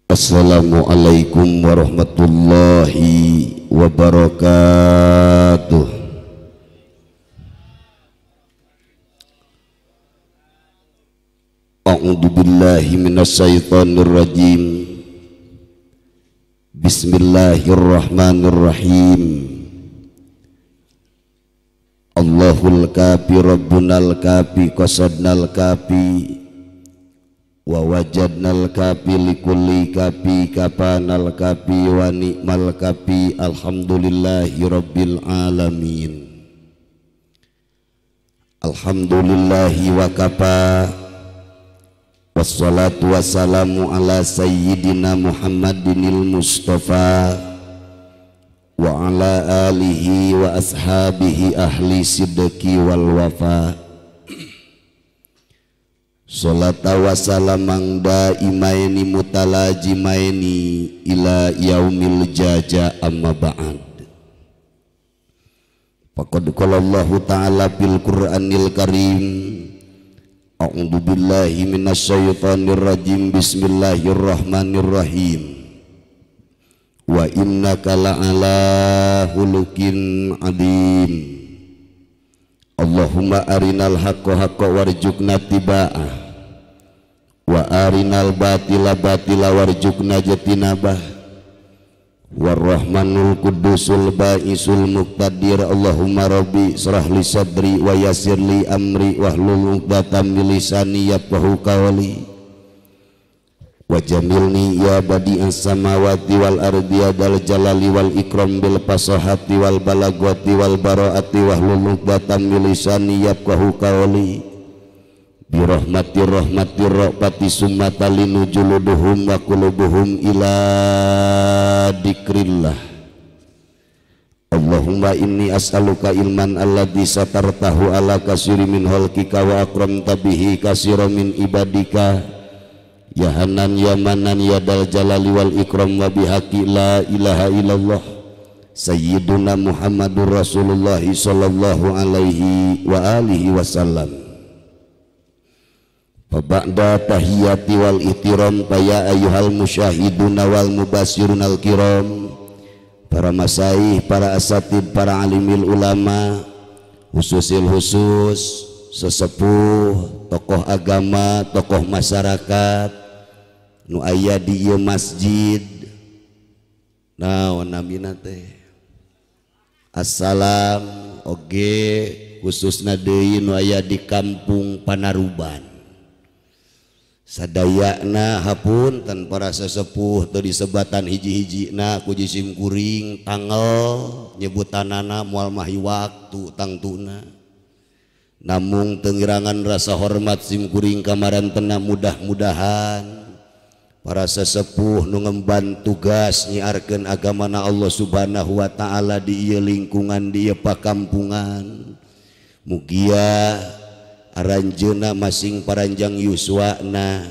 Assalamualaikum warahmatullahi wabarakatuh. A'udzu billahi minasyaitonir rajim. Bismillahirrahmanirrahim. Allahul kafi rabbunal kafi qasadnal kafi wa wajadnal kafi likulli kafi kafanal kafi wa ni'mal kafi alhamdulillahi rabbil alamin. Alhamdulillahi wa kafa. Wassalatu wassalamu ala sayyidina Muhammadinil Mustafa wa ala alihi wa ashabihi ahli sidqi wal wafa. Salata wa salamang daimaini mutalajimaini ila yaumil jaja amma ba'd. Faqad qala Allahu ta'ala fil Qur'anil Karim. A'udzu billahi minasyaitonir rajim. Bismillahirrahmanirrahim. Wa innaka la'ala hulukin adim. Allahumma arinal haqqa haqqa warzuqna tiba'ah wa arinal batila batila warzuqna jatinabah. Warrahmanul qudusul ba'isul muqtadir. Allahumma rabbi shrah li sadri wa yassir li amri wahlul 'uqdatam min lisani yafqahu qawli. Wa jamilni ya badi'as samawati wal ardi ya dal jalali wal ikram bil fasahati wal balaghati wal bara'ati wahlul 'uqdatam min lisani yafqahu qawli. Bi rahmati rahmati ra'fati summa talinu juluduhum wa qulubuhum ila dzikrillah. Allahumma inni as'aluka ilman alladzi satartahu ala kasiri min khalqika wa akramta bihi kasira min ibadika. Ya Hanan ya Manan ya dal jalali wal ikram wa bihaqi la ilaha illallah sayyiduna Muhammadur Rasulullah sallallahu alaihi wa alihi wasallam. Fa ba'da tahiyati wal ihtiram fa ya ayyuhal musyahiduna wal mubashirunal kiram, para masaih, para asatid, para alimil ulama, khususil khusus sesepuh, tokoh agama, tokoh masyarakat nu aya di ieu masjid. Naon namina teh? Assalam oge khususna deui nu aya di kampung Panaruban. Sadayana hapunten para sesepuh teu disebatan hiji-hijina ku jisim kuring tangel nyebutanana moal mahi waktu tangtuna. Namung teu ngirangan rasa hormat sim kuring kamarantena, mudah-mudahan para sesepuh nu ngemban tugas nyiarkeun agamana Allah Subhanahu wa taala di ieu lingkungan, di ieu pakampungan. Mugia aranjeuna masing paranjang yuswana,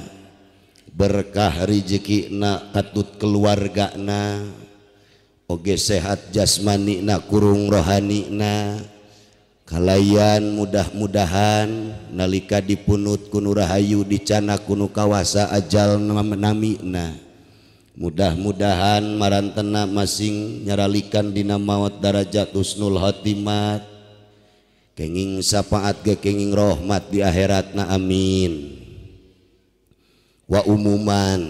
berkah rejekina katut keluargana, oge sehat jasmanina kurung rohanina. Kalayan mudah-mudahan nalika dipunut ku nu rahayu dicana ku nu kawasa ajal namina. Mudah-mudahan marantena masing nyaralikan dina maot darajat husnul khotimah, kenging syafaat ge kenging rahmat di akhiratna, amin. Wa umuman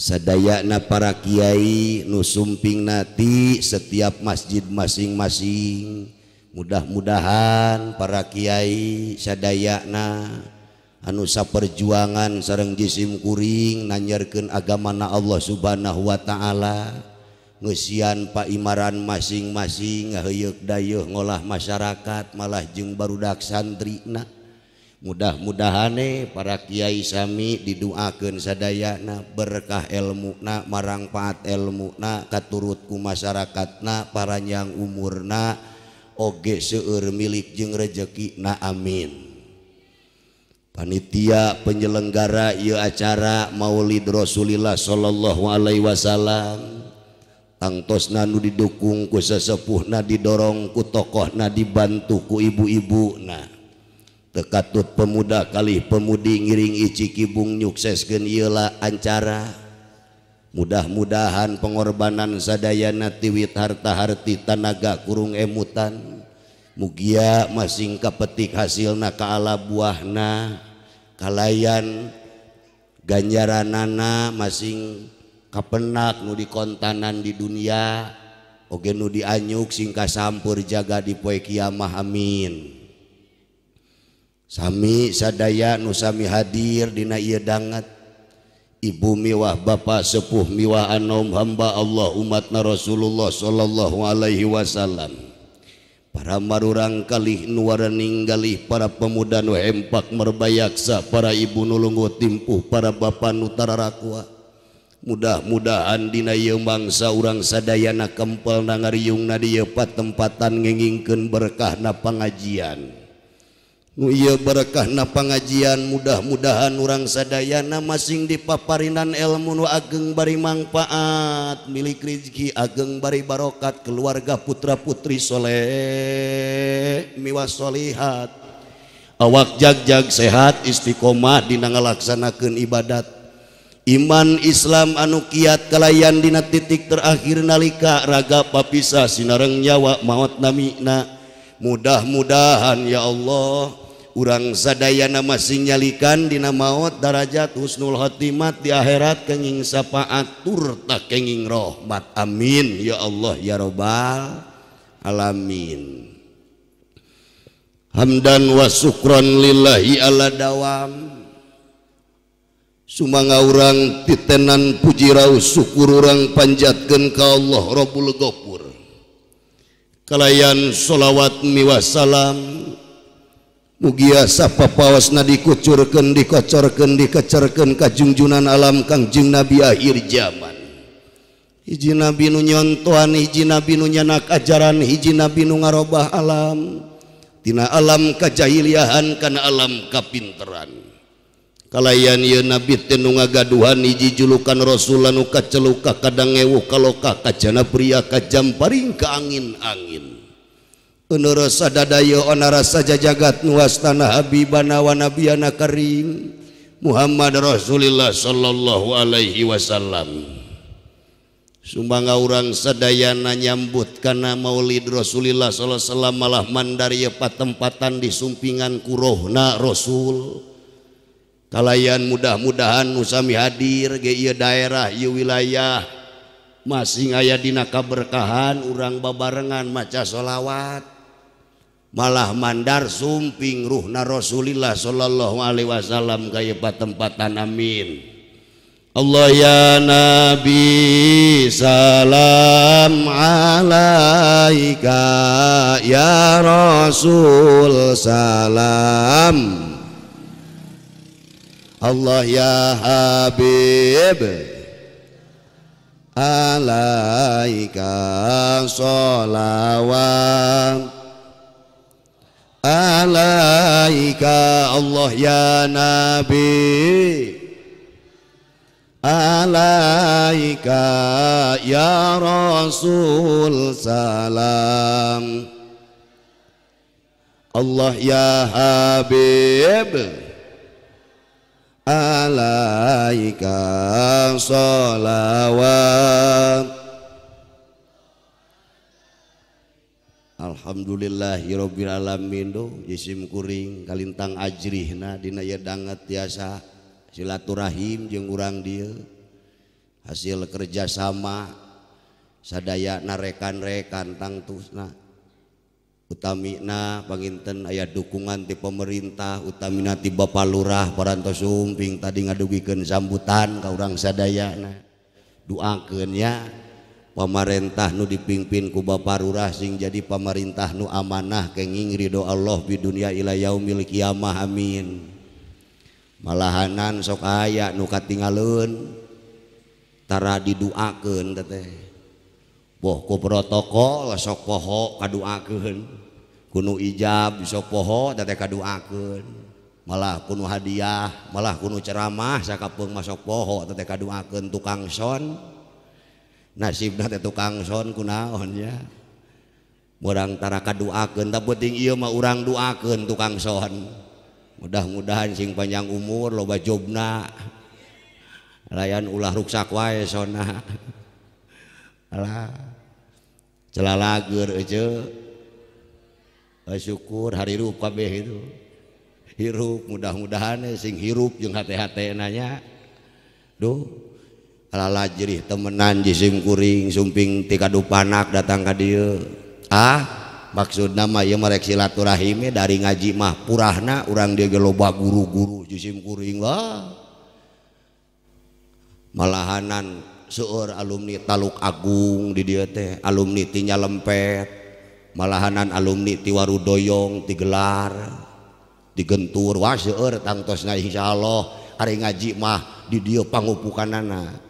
sadayana para kiai nu sumpingna ti setiap masjid masing-masing, mudah-mudahan para kiai sadayana anu saperjuangan sareng jisim kuring nanyarkeun agamana Allah Subhanahu wa taala, ngeusian paimaran masing-masing, ngaheuyeuk dayeuh ngolah masyarakat malah jeung barudak santrina. Mudah-mudahane para kiai sami diduakeun sadayana berkah elmuna, marangpaat elmuna, katurut ku masyarakatna, paranjang umurna, oge seueur milik jeung rejekina, amin. Panitia penyelenggara ieu acara Maulid Rasulillah sallallahu alaihi wasallam tangtosna nu didukung ku sesepuhna, didorong ku tokohna, dibantu ku ibu-ibuna. Tekatut pemuda kalih pemudi ngiring ici kibung nyukseskeun ieu la acara. Mudah-mudahan pengorbanan sadayana tiwit harta harti tanaga kurung emutan. Mugia masing kapetik hasilna kaala buahna kalayan ganjaranana masing kapenak nu dikontanan di dunia oge nu dianyuk sing kasampur jaga di poe kiamah amin. Sami sadaya nu sami hadir dina ieu danget ibu miwah bapak sepuh miwah anom hamba Allah umatna Rasulullah sallallahu alaihi wasallam. Para marurang kalih nu warening galih para pemuda nu hempak merbayaksa para ibu nu lungguh timpuh para bapa nu tararakua. Mudah-mudahan dina ieu mangsa urang sadayana kempel na ngariungna di ieu patempatan ngengingkeun berkahna pangajian. Nu ieu berkahna pangajian mudah-mudahan urang sadayana masing dipaparinan ilmu nu ageng bari mangpaat milik rezeki ageng bari barokat keluarga putra putri soleh miwah solihat awak jag-jag sehat istiqomah dina ngalaksanakeun ibadat iman Islam anu kiat kalayan dina titik terakhir nalika raga papisah sinareng nyawa maot namina. Mudah-mudahan ya Allah urang sadayana masing nyalikan dina maot darajat husnul khotimah di akhirat kenging syafaat turta kenging rahmat amin ya Allah ya robbal alamin. Hamdan wa syukron lillahi ala dawam. Sumangga urang titenan puji raos syukur urang panjatkeun ka Allah Rabbul Ghafur. Kalayan sholawat miwah salam mugia sapapaosna dikucurkeun dikocorkeun dikecerkeun ka junjunan alam Kangjeng Nabi akhir zaman. Hiji nabi nu nyontohan, hiji nabi nu nyanak ajaran, hiji nabi nu ngarobah alam tina alam kajahiliahan kana alam kapinteran. Kalayan ieu nabi teh nu ngagaduhan hiji julukan Rasul anu kaceluka kadang ewuh kaloka kajana pria kajamparing ka angin-angin. Anu rasa dadaya ona rasa jajagat nu wastana habibana wa nabiyana karim Muhammad Rasulillah sallallahu alaihi wasallam. Sumangga urang sadayana nyambut kana Maulid Rasulillah sallallahu alaihi wasallam malah mandar ieu patempatan di sumpingan kurohna Rasul. Kalayan mudah-mudahan nu sami hadir ge ieu daerah ieu wilayah masing aya dina kaberkahan urang babarengan maca sholawat malah mandar sumping ruhna Rasulillah sallallahu alaihi wasallam ka ieu patempatan amin. Allah ya Nabi salam alaika ya Rasul salam Allah ya Habib alaika sholawat alaika Allah ya Nabi alaika ya Rasul salam Allah ya Habib alaika sholawat. Alhamdulillahirabbil alamin do jisim kuring kalintang ajrihna dina ieu danget tiasa silaturahim jeung urang dieu hasil kerjasama sadaya rekan-rekan tangtusna utamina panginten aya dukungan ti pemerintah utamina ti Bapak Lurah parantos sumping tadi ngadugikeun sambutan ka urang sadayana. Duakeun ya pamarentah nu dipimpin ku Bapak Lurah sing jadi pamarentah nu amanah kenging ridho Allah di dunia ila yaumil kiamah amin. Malahanan sok aya nu katingaleun tara diduakeun teh boh ku protokol sok poho kaduakeun kuno ijab sok poho teh kaduakeun malah kuno hadiah malah kuno ceramah sakapeung mah sok poho teh kaduakeun tukang son nasibna teh tukang son kunaon nya urang tara kaduakeun tah penting ieu mah urang duakeun tukang son. Mudah-mudahan sing panjang umur loba jobna. Layan ulah ruksak wae sona. Alah. Celalager euceu. Syukur harirup kabeh itu. Hirup mudah-mudahan sing hirup jeung hate-hate nanya. Duh. Alala jerih temenan jisim kuring sumping ti kadupanak datang ka dieu. Ah, maksudna mah ieu mah rek silaturahim dari ngaji mah purahna urang dieu ge loba guru-guru jisim kuring lah. Malahanan seueur alumni Taluk Agung di dieu teh, alumni ti Nyalempet, malahanan alumni ti Warudoyong, ti Gelar, ti Gentur, wah seueur tangtosna insyaallah ari ngaji mah di dieu pangupukanana.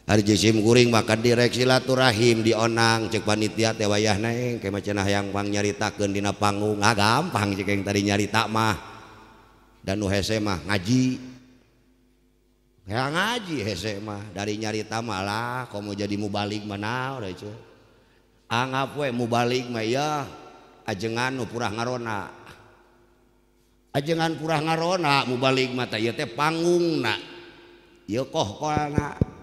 Ari jisim kuring maka direk silaturahim dionang cek panitia teh wayahna engke mah cenah hayang pang nyaritakeun dina panggung, ah gampang cek yang tadi nyarita mah. Dan nu hese mah ngaji. Ya ngaji hese mah dari nyarita mah lah komo jadi mubalig mana udah itu. Anggap we mubalig mah ya ajengan nu purah ngarona. Ajengan purah ngarona mubalig mah teh ieu teh panggungna. Ieu kohkolna.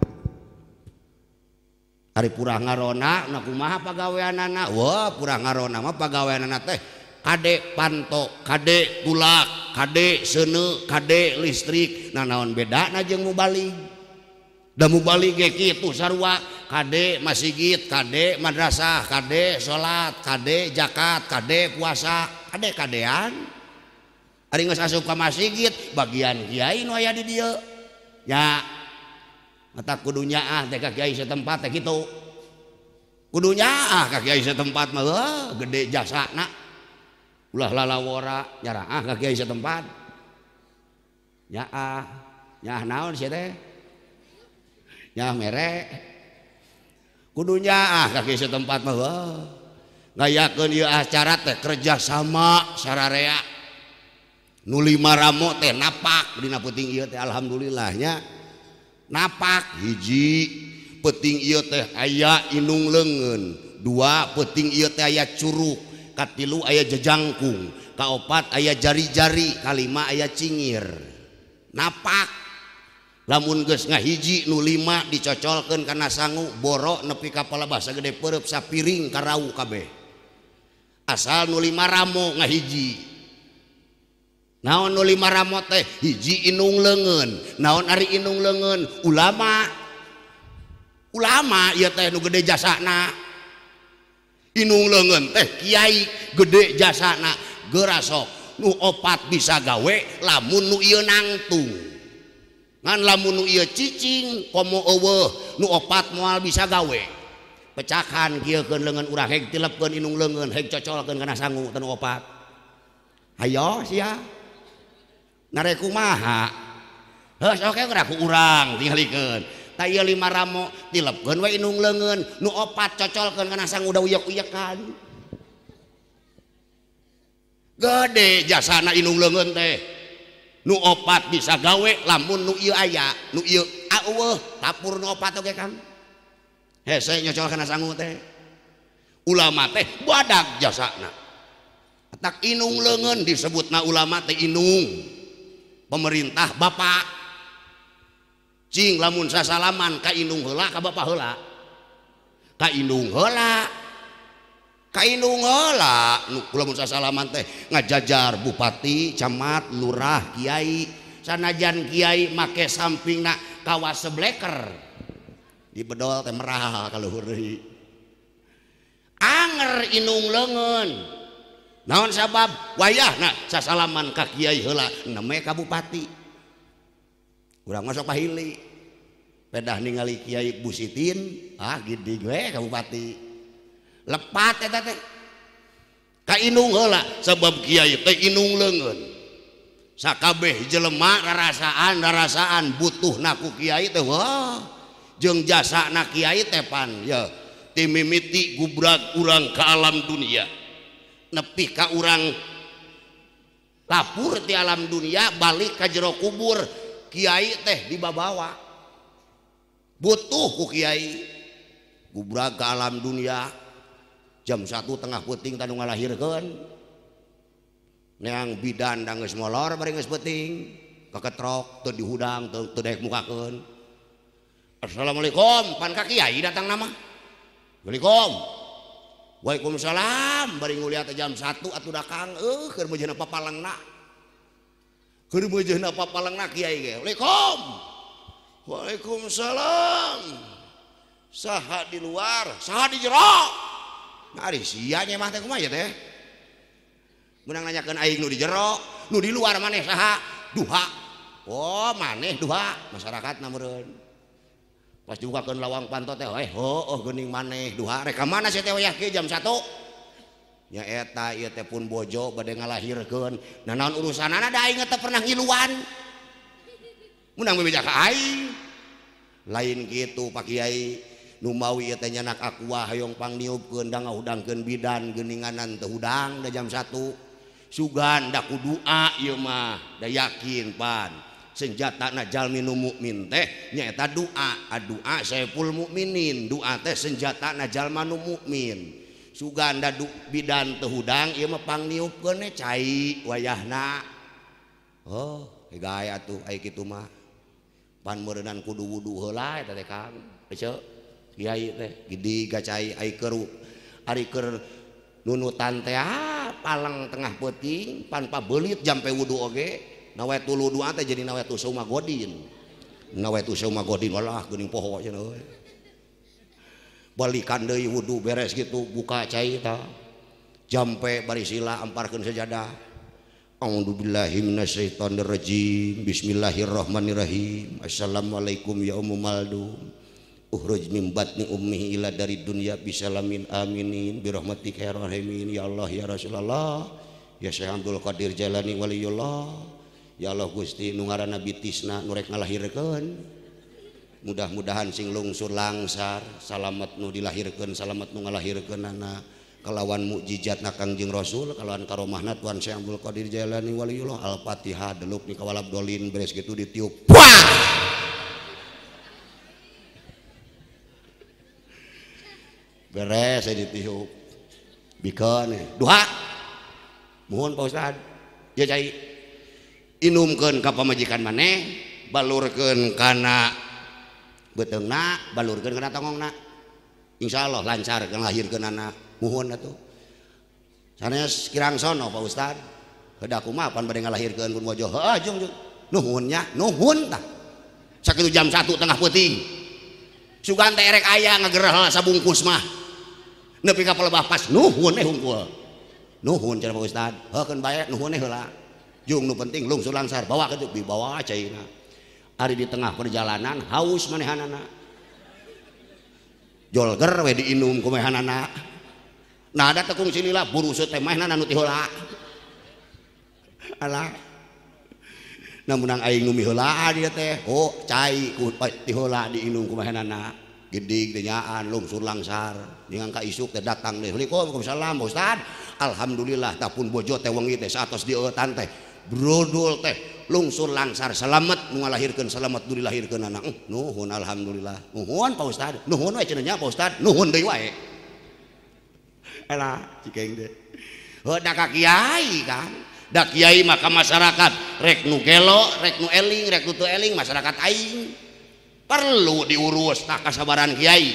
Ari purah ngarona na kumaha pagaweanana? Wah, purah ngarona mah pagaweanana teh kade panto, kade tulak, kade seuneu, kade listrik. Nah naon bedana jeung mubalig? Da mubalig ge kitu sarua, kade masjid, kade madrasah, kade salat, kade zakat, kade puasa, kade kadean. Ari geus asup ka masjid bagian kiai nu aya di dieu. Ya mata kudu nyaah teh ka kiai setempat teh kitu. Kudu nyaah ka kiai setempat mah heuh gede jasana. Ulah lalawora nyaraah ka kiai setempat. Nyaah, nyaah naon sia teh? Nyaah mere. Kudu nyaah ka kiai setempat mah heuh. Ngayakeun ieu acara teh kerja sama sararea. Nu lima ramo teh napak dina peuting ieu teh alhamdulillah nya. Napak hiji peuting ieu teh aya inung leungeun, dua peuting ieu teh aya curug, katilu aya jejangkung, kaopat aya jari-jari, kalima aya cingir. Napak lamun geus ngahiji nu lima dicocolkeun kana sangu boro nepi ka palebah sagede peureub sapiring karau kabeh. Asal nu lima ramo ngahiji. Naon nu lima ramo teh hiji inung leungeun. Naon ari inung leungeun? Ulama. Ulama ieu teh nu gede jasana. Inung leungeun teh kiai gede jasana. Geura sok nu opat bisa gawe lamun nu ieu nangtung. Ngan lamun nu ieu cicing komo eueuh nu opat moal bisa gawe. Pecakan kieukeun leungeun urang heg tilepkeun inung leungeun heg cocolkeun kana sangu teh nu opat. Hayo sia. Nare kumaha? Heuh sok ge ku urang tingalikeun. Tah ieu lima ramo tilepkeun we inung leungeun, nu opat cocolkeun kana sangu da uyek-uyekan. Gede jasana inung leungeun teh. Nu opat bisa gawe lamun nu ieu aya, nu ieu eueuh tapur nu opat oge kan. Hese nyocol kana sangu teh. Ulama teh badag jasana. Tak inung leungeun disebutna ulama teh inung. Pemerintah bapak. Cing lamun sasalaman ka inung heula ka bapak heula. Ka inung heula. Ka inung heula nu lamun sasalaman teh ngajajar bupati, camat, lurah, kiai. Sanajan kiai make sampingna kawas sebleker. Dibedol teh merah ka luhur deui. Anger inung leungeun. Naon sabab wayahna sasalaman ka kiai heula neme ka bupati. Urang masuk pahili. Pedah ningali kiai busitin, ah gede we ka bupati. Lepat eta teh. Ka inung heula sabab kiai teh inung leungeun. Sakabeh jelema rarasaan butuhna ku kiai teh wah jeung jasana kiai teh pan ya timimiti gubrag urang ka alam dunia. Nepi ka urang lapur ti alam dunia balik ka jero kubur kiai teh dibabawa butuh ku kiai gubrag ka alam dunia jam 1 tengah peuting tanu ngalahirkeun neang bidan da geus molor bari geus peuting keketrok teu dihudang teu daek mukakeun Assalamualaikum pan ka kiai datang nama. Assalamualaikum. Waalaikumsalam bari nguliat jam 1 atuh da Kang keur meujeuhna papalengna. Keur meujeuhna papalengna kiai ge. Waalaikum. Waalaikumsalam. Saha di luar, saha di jero. Nah ari sia nya mah teh kumaha teh? Menang nanyakeun aing nu di jero, nu di luar maneh saha? Duha. Oh, maneh duha, masyarakatna meureun. Pas dibukakeun lawang panto teh, oh geuning maneh duha. Rek ka mana sia teh wayah kieu jam 1? Nya eta ieu teh pun bojo bade ngalahirkeun. Nah naon urusanana da aing teh pernah ngiluan. Menang bebeja ka aing. Lain kitu Pak Kiai. Nu mawi ieu teh nyanak aqua hoyong pangniupkeun da ngahudangkeun bidan geuninganan teu hudang da jam 1. Sugan da ku doa ieu mah da yakin pan. Senjatana jalmi nu mukmin teh nyaeta doa. Doa saiful mukminin, doa teh senjatana jalma nu mukmin. Sugan da bidan teu hudang ieu mah pangniupkeun cai wayahna. Oh, gae atuh ai kitu mah. Pan meureunan kudu wudu heula eta teh Kang. Ece kiai teh gidi gacai ai keur ari keur nunutan teh palang tengah peuting pan pabelit jampe wudu oge nawaitu wudu teh jadi nawaitu sauma godin nawaitu sauma godin walah geuning poho cenah euy balikan deui wudu beres kitu buka cai tah jampe bari sila amparkeun sajadah. A'udzubillahi minasyaitonirrajim. Bismillahirrahmanirrahim. Assalamualaikum ya ummu maldum. Ukhruj min batni ummihi ila dari dunya bisalamin aminin birahmatika ya rahimin. Ya Allah ya Rasulullah ya Syekh Abdul Qadir Jailani waliyullah. Ya Allah Gusti nu ngaranna bitisna nu rek ngalahirkeun mudah-mudahan sing lungsur langsar salamet nu dilahirkeun salamet nu ngalahirkeunana kalawan mukjizatna Kangjeng Rasul kalawan karomahna Tuan Syekh Abdul Qadir Jailani waliyullah. Al-Fatihah deluk ni kawalab dolin beres kitu ditiup. Wah! Beres saya ditiup bikeun duha mohon Pak Ustad ya cai inumkeun ka pamajikan maneh balurkeun kana beuteungna balurkeun kana tongongna insyaallah lancar ngalahirkeun anak muhun atuh sanes kirang sono Pak Ustad heuda kumaha pan bade ngalahirkeun pun bojo heuh jung nuhun nya nuhun tah sakitu jam 1 tengah peuting sugan teh erek aya ngagerah sabungkus mah nepi ka palebah pas nuhun eh hungkul nuhun cenah Pak Ustad heukeun bae nuhun eh heula jung nu penting lungsur langsar bawa kitu dibawa caina ari di tengah perjalanan haus manehanana jolger we diinum ku manehanana nah ada tekung sinilah burusut teh manehanana nu ti heula alah nah menang aing nu miheulaan ieu teh oh cai ku ti heula diinum ku manehanana gedig denyaan lungsur langsar dengan ka isuk teh datang deh waalaikumsalam Pak Ustad alhamdulillah tapun bojo teh wengi teh saatos dieutan teh brodol teh lungsur langsar selamat nu ngalahirkeun selamat nu dilahirkeun anak nuhun alhamdulillah nuhun Pak Ustad nuhun we cenah nya Pak Ustad nuhun deui wae alah cikeung teh heuh da ka kiai kan da kiai mah ka masyarakat rek nu gelo rek nu eling rek nu teu eling masyarakat aing perlu diurus tak kasabaran kiai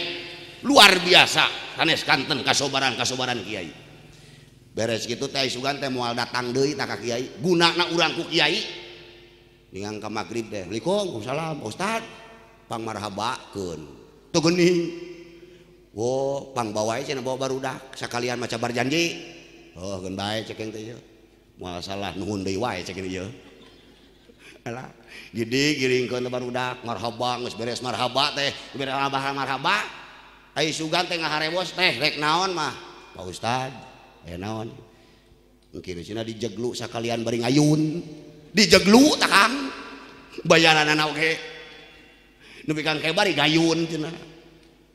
luar biasa sanes kanten kasobaran kiai beres kitu teh sugan teh moal datang deui tah ka kiai gunana urang ku kiai ningang ka magrib teh waalaikumsalam Ustad pangmarhabakeun teu geuning wo pangbawa cenah bawa barudak sakalian maca barjanji oh geun bae cekeng teh ieu moal salah nuhun deui wae cekeng ieu alah gede giringkeun barudak marhaba geus beres marhaba teh beres marhaba ai sugan teh ngaharewos teh rek naon mah Pak Ustad aya naon mungkin cenah dijeglu sakalian bari ngayun dijeglu tah Kang bayaranana oge nepi kang ke bari gayun cenah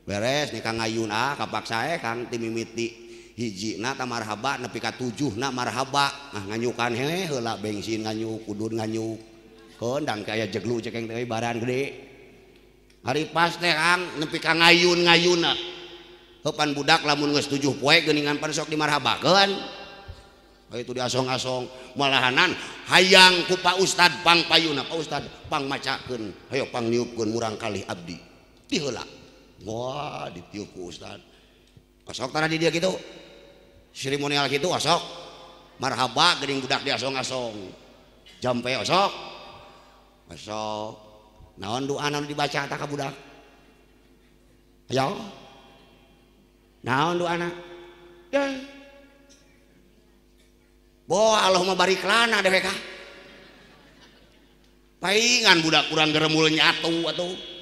beres ni kang ngayun ah kapaksa eh Kang ti mimiti hijina ta marhaba nepi ka 7 na marhaba nah nganyukan heh heula bensin nganyuk kudun nganyuk kondang kaya jeglu cekeng teh baran gede hari pas teh Kang nepi ka ngayun-ngayunna heupan budak lamun geus 7 poe geuningan pan sok dimarhabakeun itu diasong-asong malahanan hayang ku Pak Ustad pang payuna Pak Ustad pang macakeun hayo pang niupkeun murang kalih abdi Ti heula. Wah, ditiup ku ustad. Osok tara di dia gitu. Seremonial gitu osok. Marhaba geuning budak diasong-asong. Jampe osok. Osok. Naon doa anu dibaca tah ka budak? Ayo. Naon doana? Deh. Boh, Allahumma barik lana dewek ka. Paingan budak kurang geremul nyatu atuh.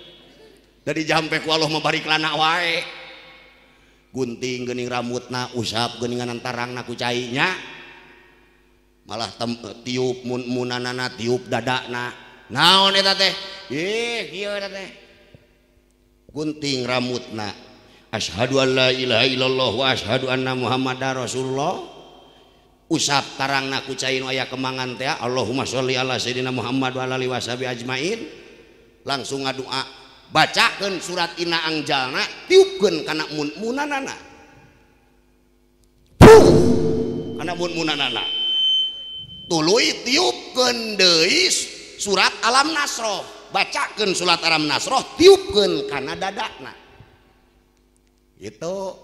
Dari jampe ku Allahumma barik lana wae. Gunting geuning rambutna, usap geuningan tarangna ku cai nya. Malah tiup munanana, tiup dadana. Naon eta teh? Ih, kieu eta teh. Gunting rambutna. Asyhadu an la ilaha illallah wa asyhadu anna Muhammadar Rasulullah. Usap tarangna ku cai nu aya kemangan teh, Allahumma sholli ala sayidina Muhammad wa ala alihi washabi ajmain. Langsung ngadua, bacakeun surat Inna Angjalna, tiupkeun kana munanana. Puh! Kana munanana. Tuluy tiupkeun deui surat Alam Nasroh, bacakeun surat Alam Nasroh, tiupkeun kana dadana. Itu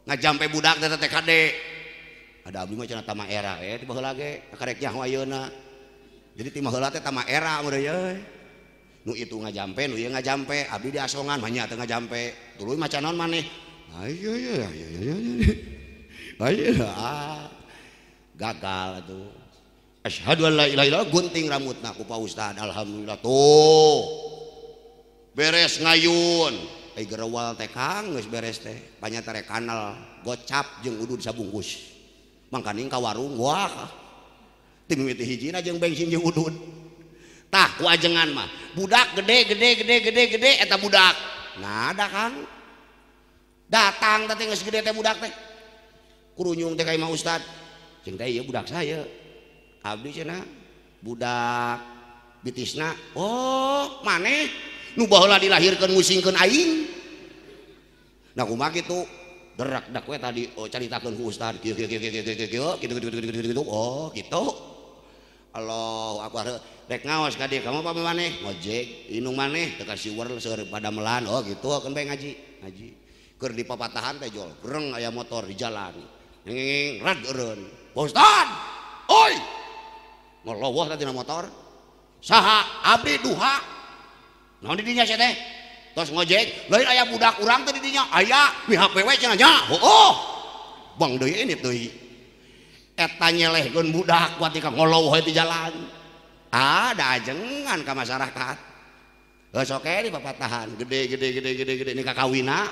ngajampe budak teh TKD. Ada abdi mah cenah tama era we ti baheula ge karek nyaho ayeuna. Jadi ti baheula teh tama era meureun ye. Nu itu ngajampe, nu ieu ngajampe, abdi diasongan mah nya teu ngajampe. Tuluy maca naon maneh? Ayo ayo ayo ayo. Ayo ah. Gagal atuh. Asyhadu an la ilaha illallah, gunting rambutna ku Pak Ustad, alhamdulillah tuh. Beres ngayun. Ai gerewal teh Kang geus beres teh, panyata rek kanal, gocap jeung udud sabungkus. Mangkaning ka warung wah. Ti mimiti hijina jeung bensin jeung udud. Tah ku ajengan mah, budak gede gede gede gede gede eta budak. Nah ada Kang. Datang teh geus gede teh budak teh. Kurunyung teh ka imah ustad. Jeung teh ieu budak saya. Abdi cenah budak bitisna. Oh, maneh nu baheula dilahirkeun musingkeun aing. Nah kumaha kitu? Gerak dak we tadi oh caritakeun ku ustad kieu kieu kieu kieu kieu kieu kitu kitu kitu kitu. Oh, kitu. Allahu akbar. Rek ngaos ka dieu kamu apa maneh? Ngojek, inung maneh teu kasiwer seueur padamelan. Oh, kitu keun bae ngaji. Ngaji. Keur di papatahan teh jol, greng aya motor di jalan. Ngeng rad eureun. Pak Ustad. Oi. Ngolowoh teh dina motor. Saha? Abdi duha. Naon di dinya sia teh? Tos ngojek, lain aya budak urang teh di dinya, aya mi HP we cenah nya. Heueuh. Bang deui ini deui. Eta nyelehkeun budak kuat ka ngolowoh di jalan. Ah, da ajengan ka masyarakat. Geus oke di papatahan, gede gede gede gede gede ni kakawina.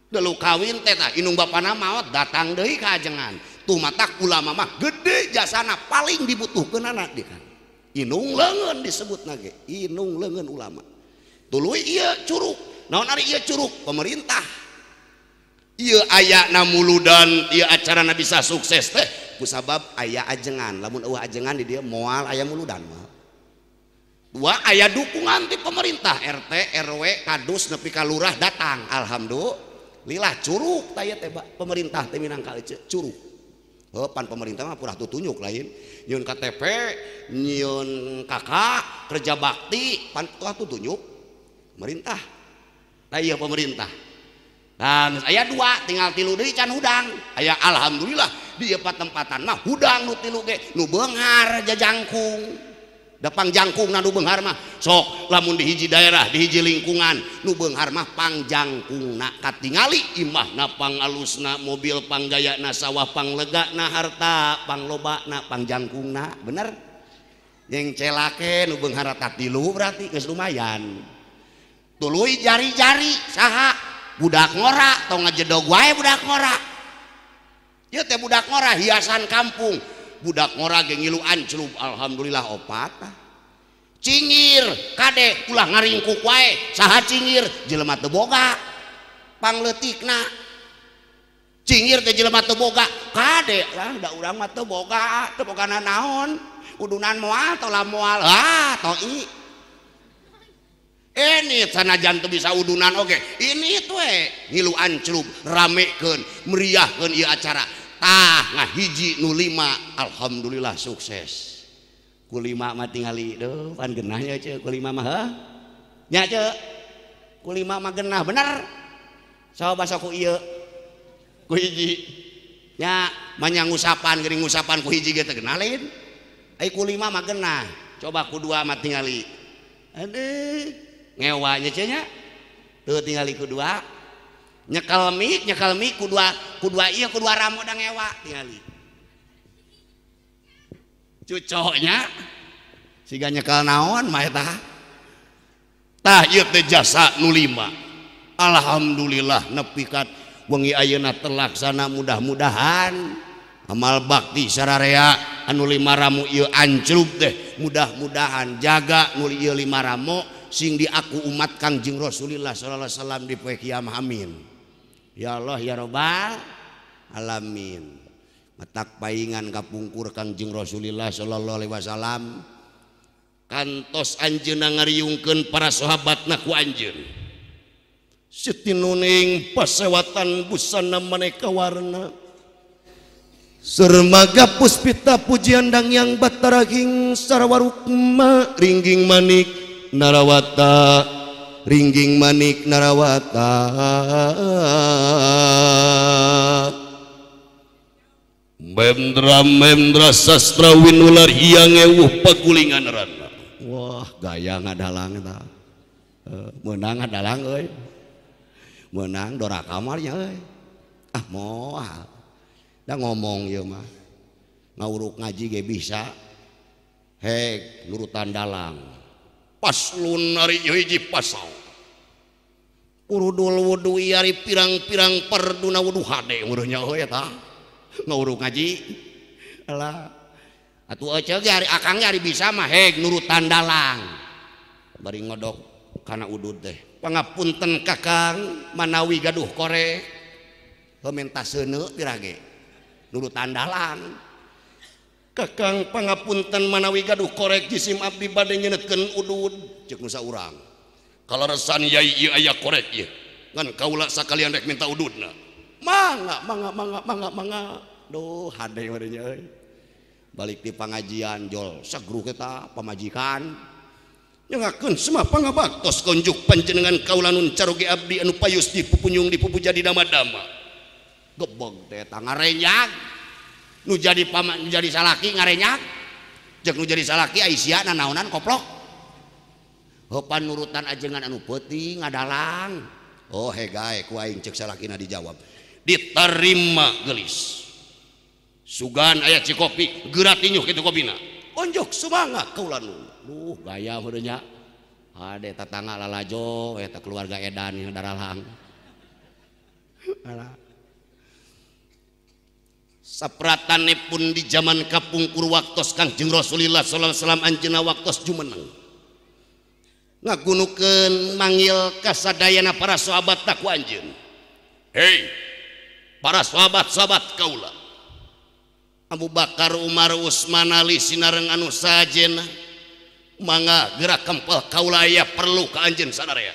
Dulu kawin teh tah indung bapana maot datang deui ka ajengan. Tumatak ulama mah gede jasana paling dibutuhkeunana di kan. Inung leungeun disebutna ge, inung leungeun ulama. Tuluy ieu curug. Naon ari ieu curug? Pemerintah. Ieu ayana muludan, ieu acarana bisa sukses teh kusabab aya ajengan. Lamun eueuh ajengan di dieu moal aya muludan mah. Dua aya dukungan ti pemerintah, RT, RW, kadus nepi ka lurah datang. Alhamdulillah curug tah ieu teh pemerintah teh minangka curug. Heuh pan pemerintah mah purah tutunyuk lain. Nyieun KTP, nyieun KK, kerja bakti, pan purah tutunyuk pemerintah. Nah iya pemerintah. Nah, aya dua, tinggal tilu deui can hudang. Aya alhamdulillah di ieu patempatan mah hudang nu tilu ge, nu beunghar jajangkung. Da pangjangkungna nu beunghar mah sok lamun di hiji daerah, di hiji lingkungan nu beunghar mah pangjangkungna katingali imahna pangalusna, mobil panggayana, sawah panglegana, harta panglobana, pangjangkungna, bener? Yang celake nu beunghar tilu berarti geus lumayan. Tuluy jari-jari saha budak ngora tong ngajedog wae budak ngora. Ieu teh budak ngora hiasan kampung. Budak ngora ge ngilu anclub alhamdulillah opat. Cingir kade ulah ngaringkuk wae saha cingir jelema teu boga pangleutikna. Cingir teh jelema teu boga kade lah da urang mah teu boga, teu boga naon. Udunan moal tola moal ah toi. Ini sanajan teu bisa udunan oge. Ini teh ngilu anclub ramekeun meriahkeun ieu acara. Tah ngahiji nu lima alhamdulillah sukses. Ku lima mah tingali deuh pan geunah nya ceu ku lima mah heuh. Nya ceu. Ku lima mah genah bener. Coba sok ku ieu. Ku hiji. Nya manya ngusapan geuning ngusapan ku hiji ge teh genah lain. Ai ku lima mah genah. Coba ku dua mah tingali. Aduh, ngewa nya cenah nya. Tuh tingali ku dua. Nyekel mik ku dua ieu ku dua ramo da ngewa tingali. Cucoknya siga nyekel naon mah eta. Tah ieu teh jasa nu lima. Alhamdulillah nepi ka wengi ayeuna terlaksana mudah-mudahan amal bakti sararea anu lima ramu ieu ancrub teh mudah-mudahan jaga nu ieu lima ramo sing diaku umat Kangjeng Rasulillah sallallahu alaihi wasallam di poe kiamah amin. Ya Allah ya Rabbal alamin. Matak paingan kapungkur Kangjeng Rasulillah sallallahu alaihi wasallam kantos anjeunna ngariungkeun para sahabatna ku anjeun. Sitinuning pasewatan busana maneka warna Sermaga puspita pujian dang yang batara king sarawarukma ringging manik narawata ringging manik narawata Mendra mendra sastra winular hiang ewuh pagulingan rana. Wah gaya ngadalang eta. Meunang ngadalang euy. Menang dora kamarnya euy. Ah moal. Da ngomong ieu mah. Ngawuruk ngaji ge bisa. Hek nurutan dalang. Paslon ari hiji pasal. Urudul wudu ari pirang-pirang parduna wudu hade ureuhnya euy eta. Ngawuruk ngaji. Alah. Atuh ece ge ari akang ge ari bisa mah hek nurutan dalang. Bari ngodok kana udud teh. Pangapunten kakang manawi gaduh korek peminta seuneu pirage nurutan dalang kakang pangapunten manawi gaduh korek jisim abdi bade nyeunetkeun udud ceuk nu saurang kaleresan yai ieu aya korek ieu ngan kaula sakalian rek minta ududna mangga mangga mangga mangga mangga duh hade meureun euy balik di pangajian jol sagruh eta pamajikan nyengakeun semah pangabaktos konjuk panjenengan kaula nun caroge abdi anu payus dipupunyung dipupuja di dama-dama gebog teh eta ngarenyak nu jadi paman jadi salaki ngarenyak jeung nu jadi salaki ai sia nanaonan koplok heupan nurutan ajengan anu peuting ngadalang oh hegae ku aing ceuk salakina dijawab diterima geulis sugan aya cikopi geura tinyuh kitu kopina unjuk semangat kaula nun. Duh gaya meureun nya. Ade tatangga lalajo eta keluarga edan yang daralang. Alah. Sapratanipun di zaman kapungkur waktos Kangjeng Rasulillah sallallahu alaihi wasallam anjeunna waktos jumeneng. Ngagunukeun manggil kasadayana para sahabat ku anjeun. Hei, para sahabat-sahabat kaula. Abu Bakar, Umar, Utsman, Ali sinareng anu sajena mangga gerak kempel kaula aya perlu ka anjeun sadaya.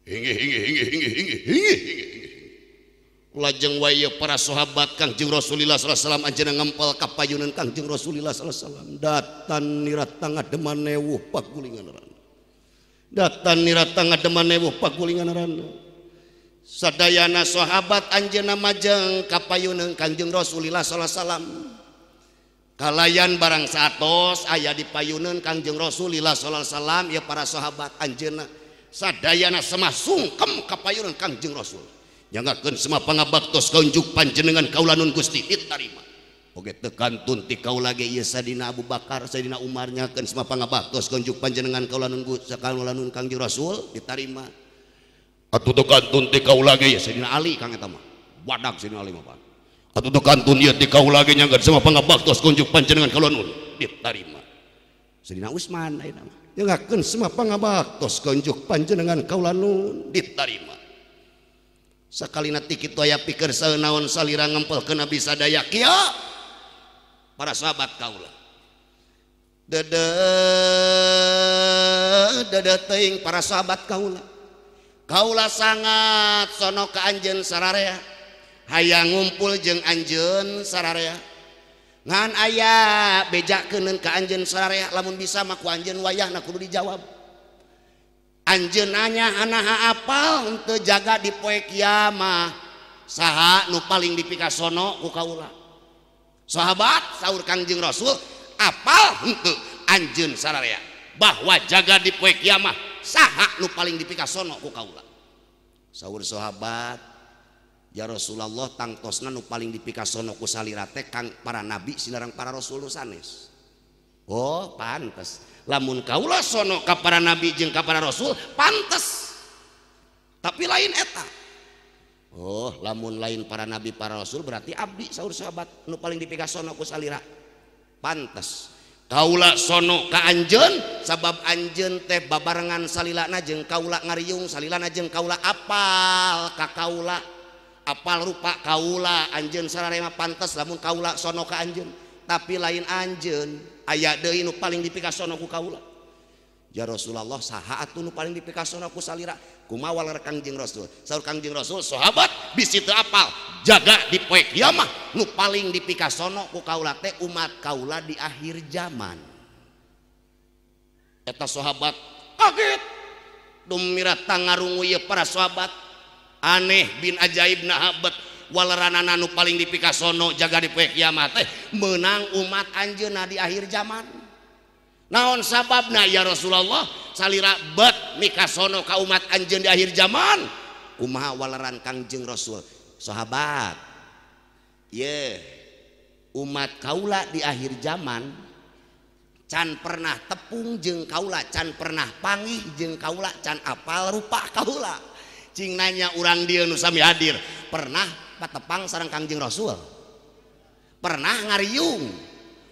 Inggih inggih inggih inggih inggih inggih inggih. Lajeng wae para sahabat Kangjeng Rasulillah sallallahu alaihi wasallam anjeunna ngempel ka payunan Kangjeng Rasulillah sallallahu alaihi wasallam. Datan niratang ngademan ewuh pagulingan rana. Datan niratang ngademan ewuh pagulingan rana. Sadayana sahabat anjeunna majeng ka payunan Kangjeng Rasulillah sallallahu alaihi wasallam. Kalayan barang saatos aya di payunan Kangjeng Rasulillah sallallahu alaihi wasallam ya para sahabat anjeunna sadayana semah sungkem ka payunan Kangjeng Rasul. Nyangakeun semah pangabaktos kaunjuk panjenengan kaula nun Gusti ditarima. Oge teu kantun ti kaula ge ieu Sadina Abu Bakar, Sadina Umar nyangakeun semah pangabaktos kaunjuk panjenengan kaula nun Gusti kaula nun Kangjeng Rasul ditarima. Atuh teu kantun ti kaula ge ieu Sadina Ali kang eta mah. Badak Sadina Ali mah pan. Atuh teu kantun ieu ti kaula ge nyangakeun semah pangabaktos kaunjuk panjenengan kaula nun ditarima. Sadina Utsman ayeuna mah nyangakeun semah pangabaktos kaunjuk panjenengan kaula nun ditarima. Sakalina ti kitu aya pikeun saeunaon salira ngempelkeun Nabi sadaya kieu para sahabat kaula. Dede dede teuing para sahabat kaula. Kaula sangat sono ka anjeun sararea. Hayang ngumpul jeung anjeun sararea. Ngan aya bejakeun ka anjeun sararea lamun bisa mah ku anjeun wayahna kudu dijawab. Anjeun nanya anaha apal henteu jaga di poe kiamah saha nu paling dipikasono ku kaula. Sahabat saur Kangjeng Rasul apal henteu anjeun sararea bahwa jaga di poe kiamah saha nu paling dipikasono ku kaula. Saur sahabat ya Rasulullah tangtosna nu paling dipikasono ku salira teh kang para nabi sinareng para rasul nu sanes. Oh pantes lamun kaula sono ka para nabi jeung ka para rasul pantes tapi lain eta. Oh lamun lain para nabi para rasul berarti abdi saur sahabat nu paling dipikasono ku salira pantes kaula sono ka anjeun sabab anjeun teh babarengan salilana jeung kaula ngariung salilana jeung kaula apal ka kaula apal rupa kaula anjeun sararea pantes lamun kaula sono ka anjeun tapi lain anjeun aya deui nu paling dipikasono ku kaula. Ya Rasulullah saha atuh nu paling dipikasono ku salira kumaha waler Kangjeng Rasul. Saur Kangjeng Rasul sahabat bisi teu apal jaga di poe kiamah nu paling dipikasono ku kaula teh umat kaula di akhir zaman. Eta sahabat kaget dumirata ngarungu ieu para sahabat aneh bin ajaib nahabet waleranana nu paling dipikasono jaga di poe kiamat teh meunang umat anjeunna di akhir zaman. Naon sababna ya Rasulullah salira bet mikasono ka umat anjeun di akhir zaman. Kumaha waleran Kangjeng Rasul sahabat ye umat kaula di akhir zaman can pernah tepung jeung kaula can pernah panggih jeung kaula can apal rupa kaula. Cing nanya urang dieu nu sami hadir pernah patepang sareng Kangjeng Rasul pernah ngariung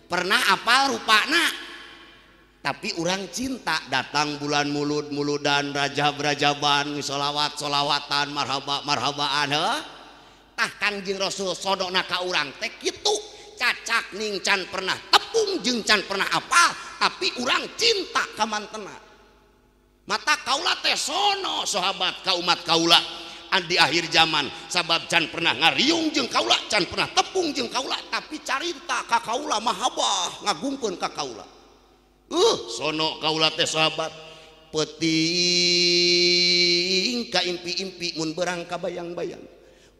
pernah apal rupana tapi urang cinta datang bulan mulud muludan rajab rajaban sholawat sholawatan marhaba marhabaan heuh tah Kangjeng Rasul sodokna ka urang teh kitu cacak ning can pernah tepung jeung can pernah apal tapi urang cinta ka mantena. Mata kaula teh sono sahabat ka umat kaula di akhir zaman sabab can pernah ngariung jeung kaula can pernah tepung jeung kaula tapi carita ka kaula mahabah ngagungkeun ka kaula. Sono kaula teh sahabat peuting ka impi-impi mun berang ka bayang-bayang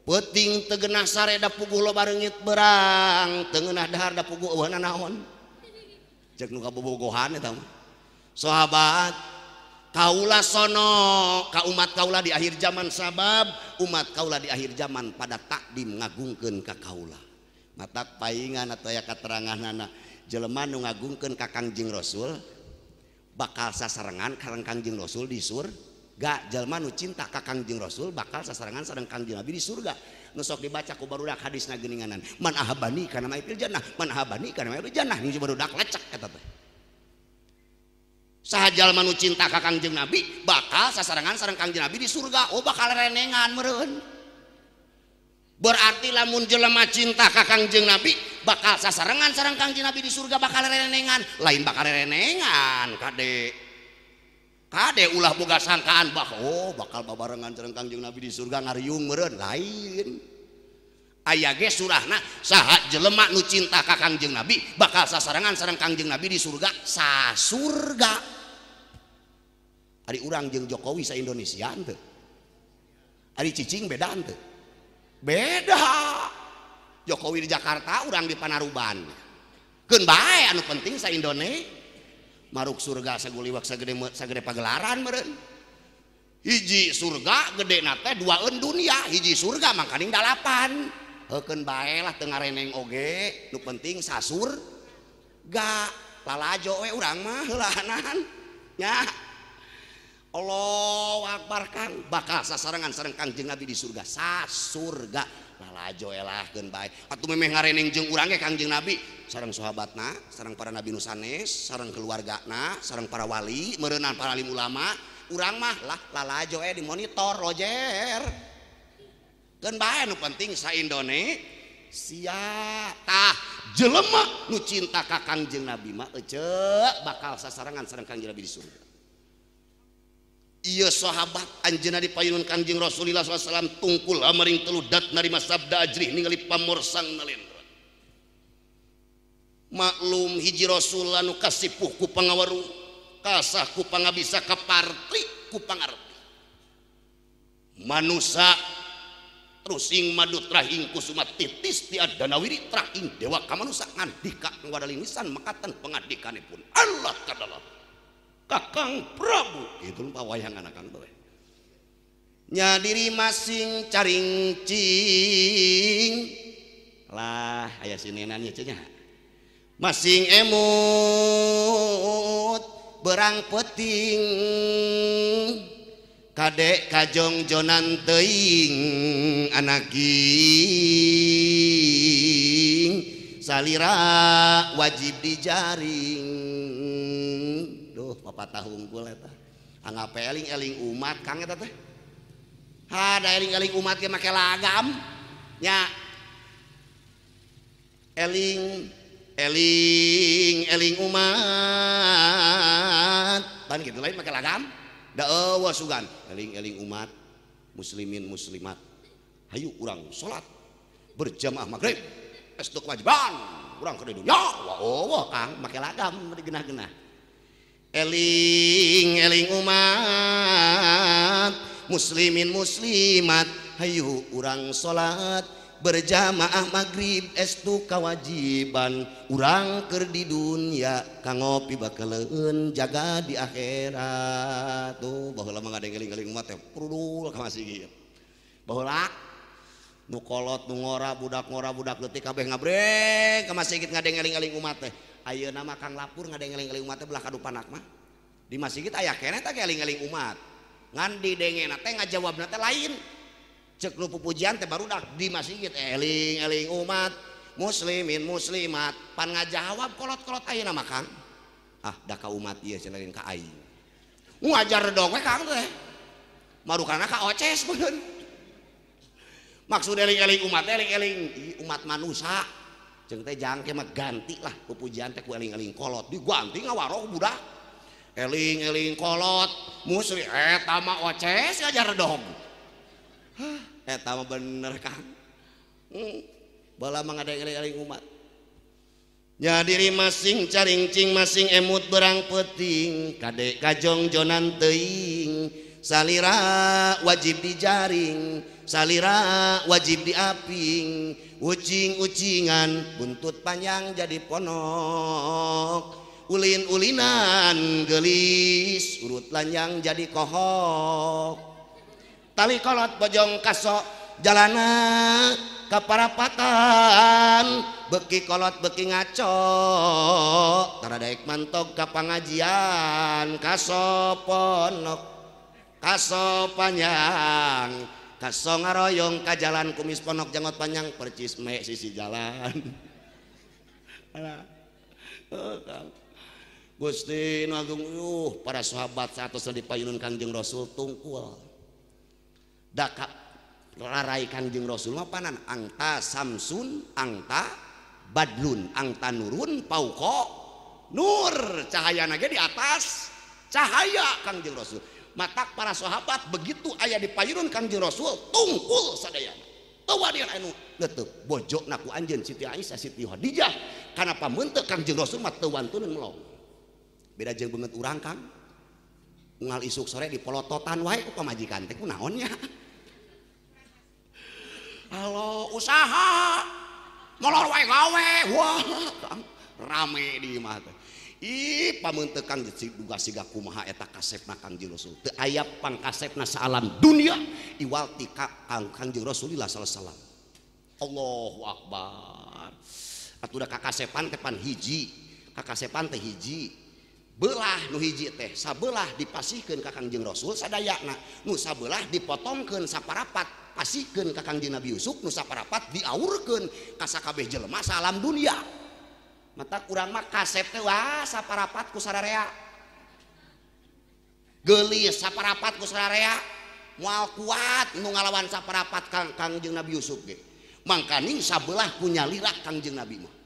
peuting teu geunah sare da puguh loba reungit berang teu ngeunah dahar da puguh eueuh nanaon ceuk nu kabobogohan eta mah. Sahabat kaula sono ka umat kaula di akhir zaman sabab umat kaula di akhir zaman pada takdim ngagungkeun ka kaula. Matak paingan atau ya kateranganana jelema nu ngagungkeun ka Kangjeng Rasul bakal sasarengan sareng Kangjeng Rasul di surga. Jelema nu cinta ka Kangjeng Rasul bakal sasarengan sareng Kangjeng Nabi di surga. Nu sok dibaca ku barudak hadisna geuninganan man ahabani kana ma fil jannah man ahabani kana ma fil jannah nu barudak lecek eta teh. Saha jalma nu cinta ka Kangjeng Nabi bakal sasarengan sareng Kangjeng Nabi di surga. Oh bakal renengan meureun. Berarti lamun jelema cinta ka Kangjeng Nabi bakal sasarengan sareng Kangjeng Nabi di surga bakal renengan. Lain bakal renengan kade. Kade ulah boga sangkaan bah oh bakal babarengan sareng Kangjeng Nabi di surga ngariung meureun lain. Aya ge surahna saha jelema nu cinta ka Kangjeng Nabi bakal sasarengan sareng Kangjeng Nabi di surga sasurga. Ari urang jeung Jokowi sa Indonesia henteu. Ari cicing beda henteu. Beda. Jokowi di Jakarta, urang di Panaruban. Keun bae anu penting sa Indonesia. Maruk surga saguliwak sagede sagede pagelaran meureun. Hiji surga gedena teh duaeun dunia, hiji surga mangkaning dalapan. Heukeun bae lah teu ngareneng oge, nu penting sasur ga lalajo we urang mah heulaanan nya. Allahu Akbar Kang bakal sasarengan sareng Kangjeng Nabi di surga sasurga lalajo elah keun bae atuh memeh ngareneng jeung urang ge Kangjeng Nabi sareng sahabatna sareng para nabi nu sanes sareng keluargana sareng para wali meureunan para alim ulama urang mah lah lalajo di monitor rojer keun bae nu penting sa Indonesia tah jelema nu cinta ka Kangjeng Nabi mah eceu bakal sasarengan sareng Kangjeng Nabi di surga. Iya sahabat anjeunna dipayunun Kangjeng Rasulillah SAW tungkul amaring telu dat narima sabda ajrih ningali pamor sang nalendra. Maklum hiji Rasul anu kasipuh ku pangawaru kasah ku pangabisa kapartri ku pangarti manusa terusing madu trahing kusuma titis ti adanawiri trahing dewa kamanusa ngandika ngwadalinisan makaten pengadikanipun Allah kadala Kakang Prabu itu lupa wayangan akang teh nya diri masing caring cing lah aya sinenan nya cenah masing emut berang peting kadek kajong jonan teuing anaking salira wajib dijaring. Duh papatah hungkul eta anggap eling-eling umat kang eta teh ha da eling-eling umat ge make lagam nya eling eling eling umat pan gitu lain make lagam da eueuh sugan eling eling umat muslimin muslimat hayu urang salat berjamaah maghrib estu kewajiban urang ke dunya wah eueuh kang make lagam digenah-genah eling eling umat muslimin muslimat hayu urang salat berjamaah maghrib estu kewajiban urang keur di dunya kanggo pibakeleun jaga di akhirat. Tuh baheula mah ngadeng-eling-eling umat teh prudul ka masih ieu baheula nu kolot nu ngora budak leutik kabeh ngabreng ka masjid ngadeng-eling-eling umat teh. Ayeuna mah kang lapur ngadeng-eling-eling umat teh belah kadupanak mah di masjid aya keneh teh eling-eling umat ngan didengena teh ngajawabna teh lain cek nu pupujian teh barudak di masjid eling-eling umat muslimin muslimat pan ngajawab kolot-kolot ayeuna mah kang ah da ka umat ieu cenah lain ka aing ngajar dong we kang teh marukana ka oces beun maksud eling-eling umat eling-eling umat manusia jeung teh jangke mah ganti lah pupujian teh ku eling-eling kolot diganti ngawaro ku budak eling-eling kolot muslim eta mah oces ngajar dong. Hah, eta mah bener kang. Bala mah ngadeng-eling umat. Nya diri masing caring cing masing emut berang peting kadek kajong jonan teuing salira wajib dijaring salira wajib diaping ucing-ucingan buntut panjang jadi ponok ulin-ulinan gelis urut lanjang jadi kohok tali kolot bojong kaso jalana kaparapatan beki kolot beki ngaco taradaek mantog ka pangajian kaso ponok kaso panjang kaso ngaroyong ka jalan kumis ponok janggot panjang percis me sisi jalan. Alah Gusti nu agung para sahabat saatosna dipayunun Kangjeng Rasul tungkul da rarai Kangjeng Rasul mah panan angta samsun angta badlun angta nurun pauko nur cahayana ge di atas cahaya Kangjeng Rasul matak para sahabat begitu aya dipayunun Kangjeng Rasul tungkul sadayana teu wadian anu leuteuk bojona ku anjeun Siti Aisyah Siti Khadijah kana pameunteuk Kangjeng Rasul mah teu wantuneun melong beda jeung beungeut urang kang unggal isuk sore dipolototan wae ku pamajikan teh kunaon nya. Halo usaha molor wae gawe wah kang rame di imah teh. Ih pameunteuk Kang duga siga kumaha eta kasepna Kangjeng Rasul teu aya pangkasepna saalam dunia iwal ti ka Kangjeng Rasulillah sallallahu alaihi wasallam. Allahu akbar. Atuh da kakasepan teh pan hiji kakasepan teh hiji belah nu hiji teh sabelah dipasihkeun ka Kangjeng Rasul sadayana nu sabelah dipotongkeun saparapat pasihkeun ka Kangjeng Nabi Yusuf nu saparapat diaurkeun ka sakabeh jelema salam dunia mata urang mah kasep teh wah saparapat ku sararea geulis saparapat ku sararea moal kuat nu ngalawan saparapat Kangjeng Nabi Yusuf ge mangkaning sabelah ku nyalira Kangjeng Nabi mah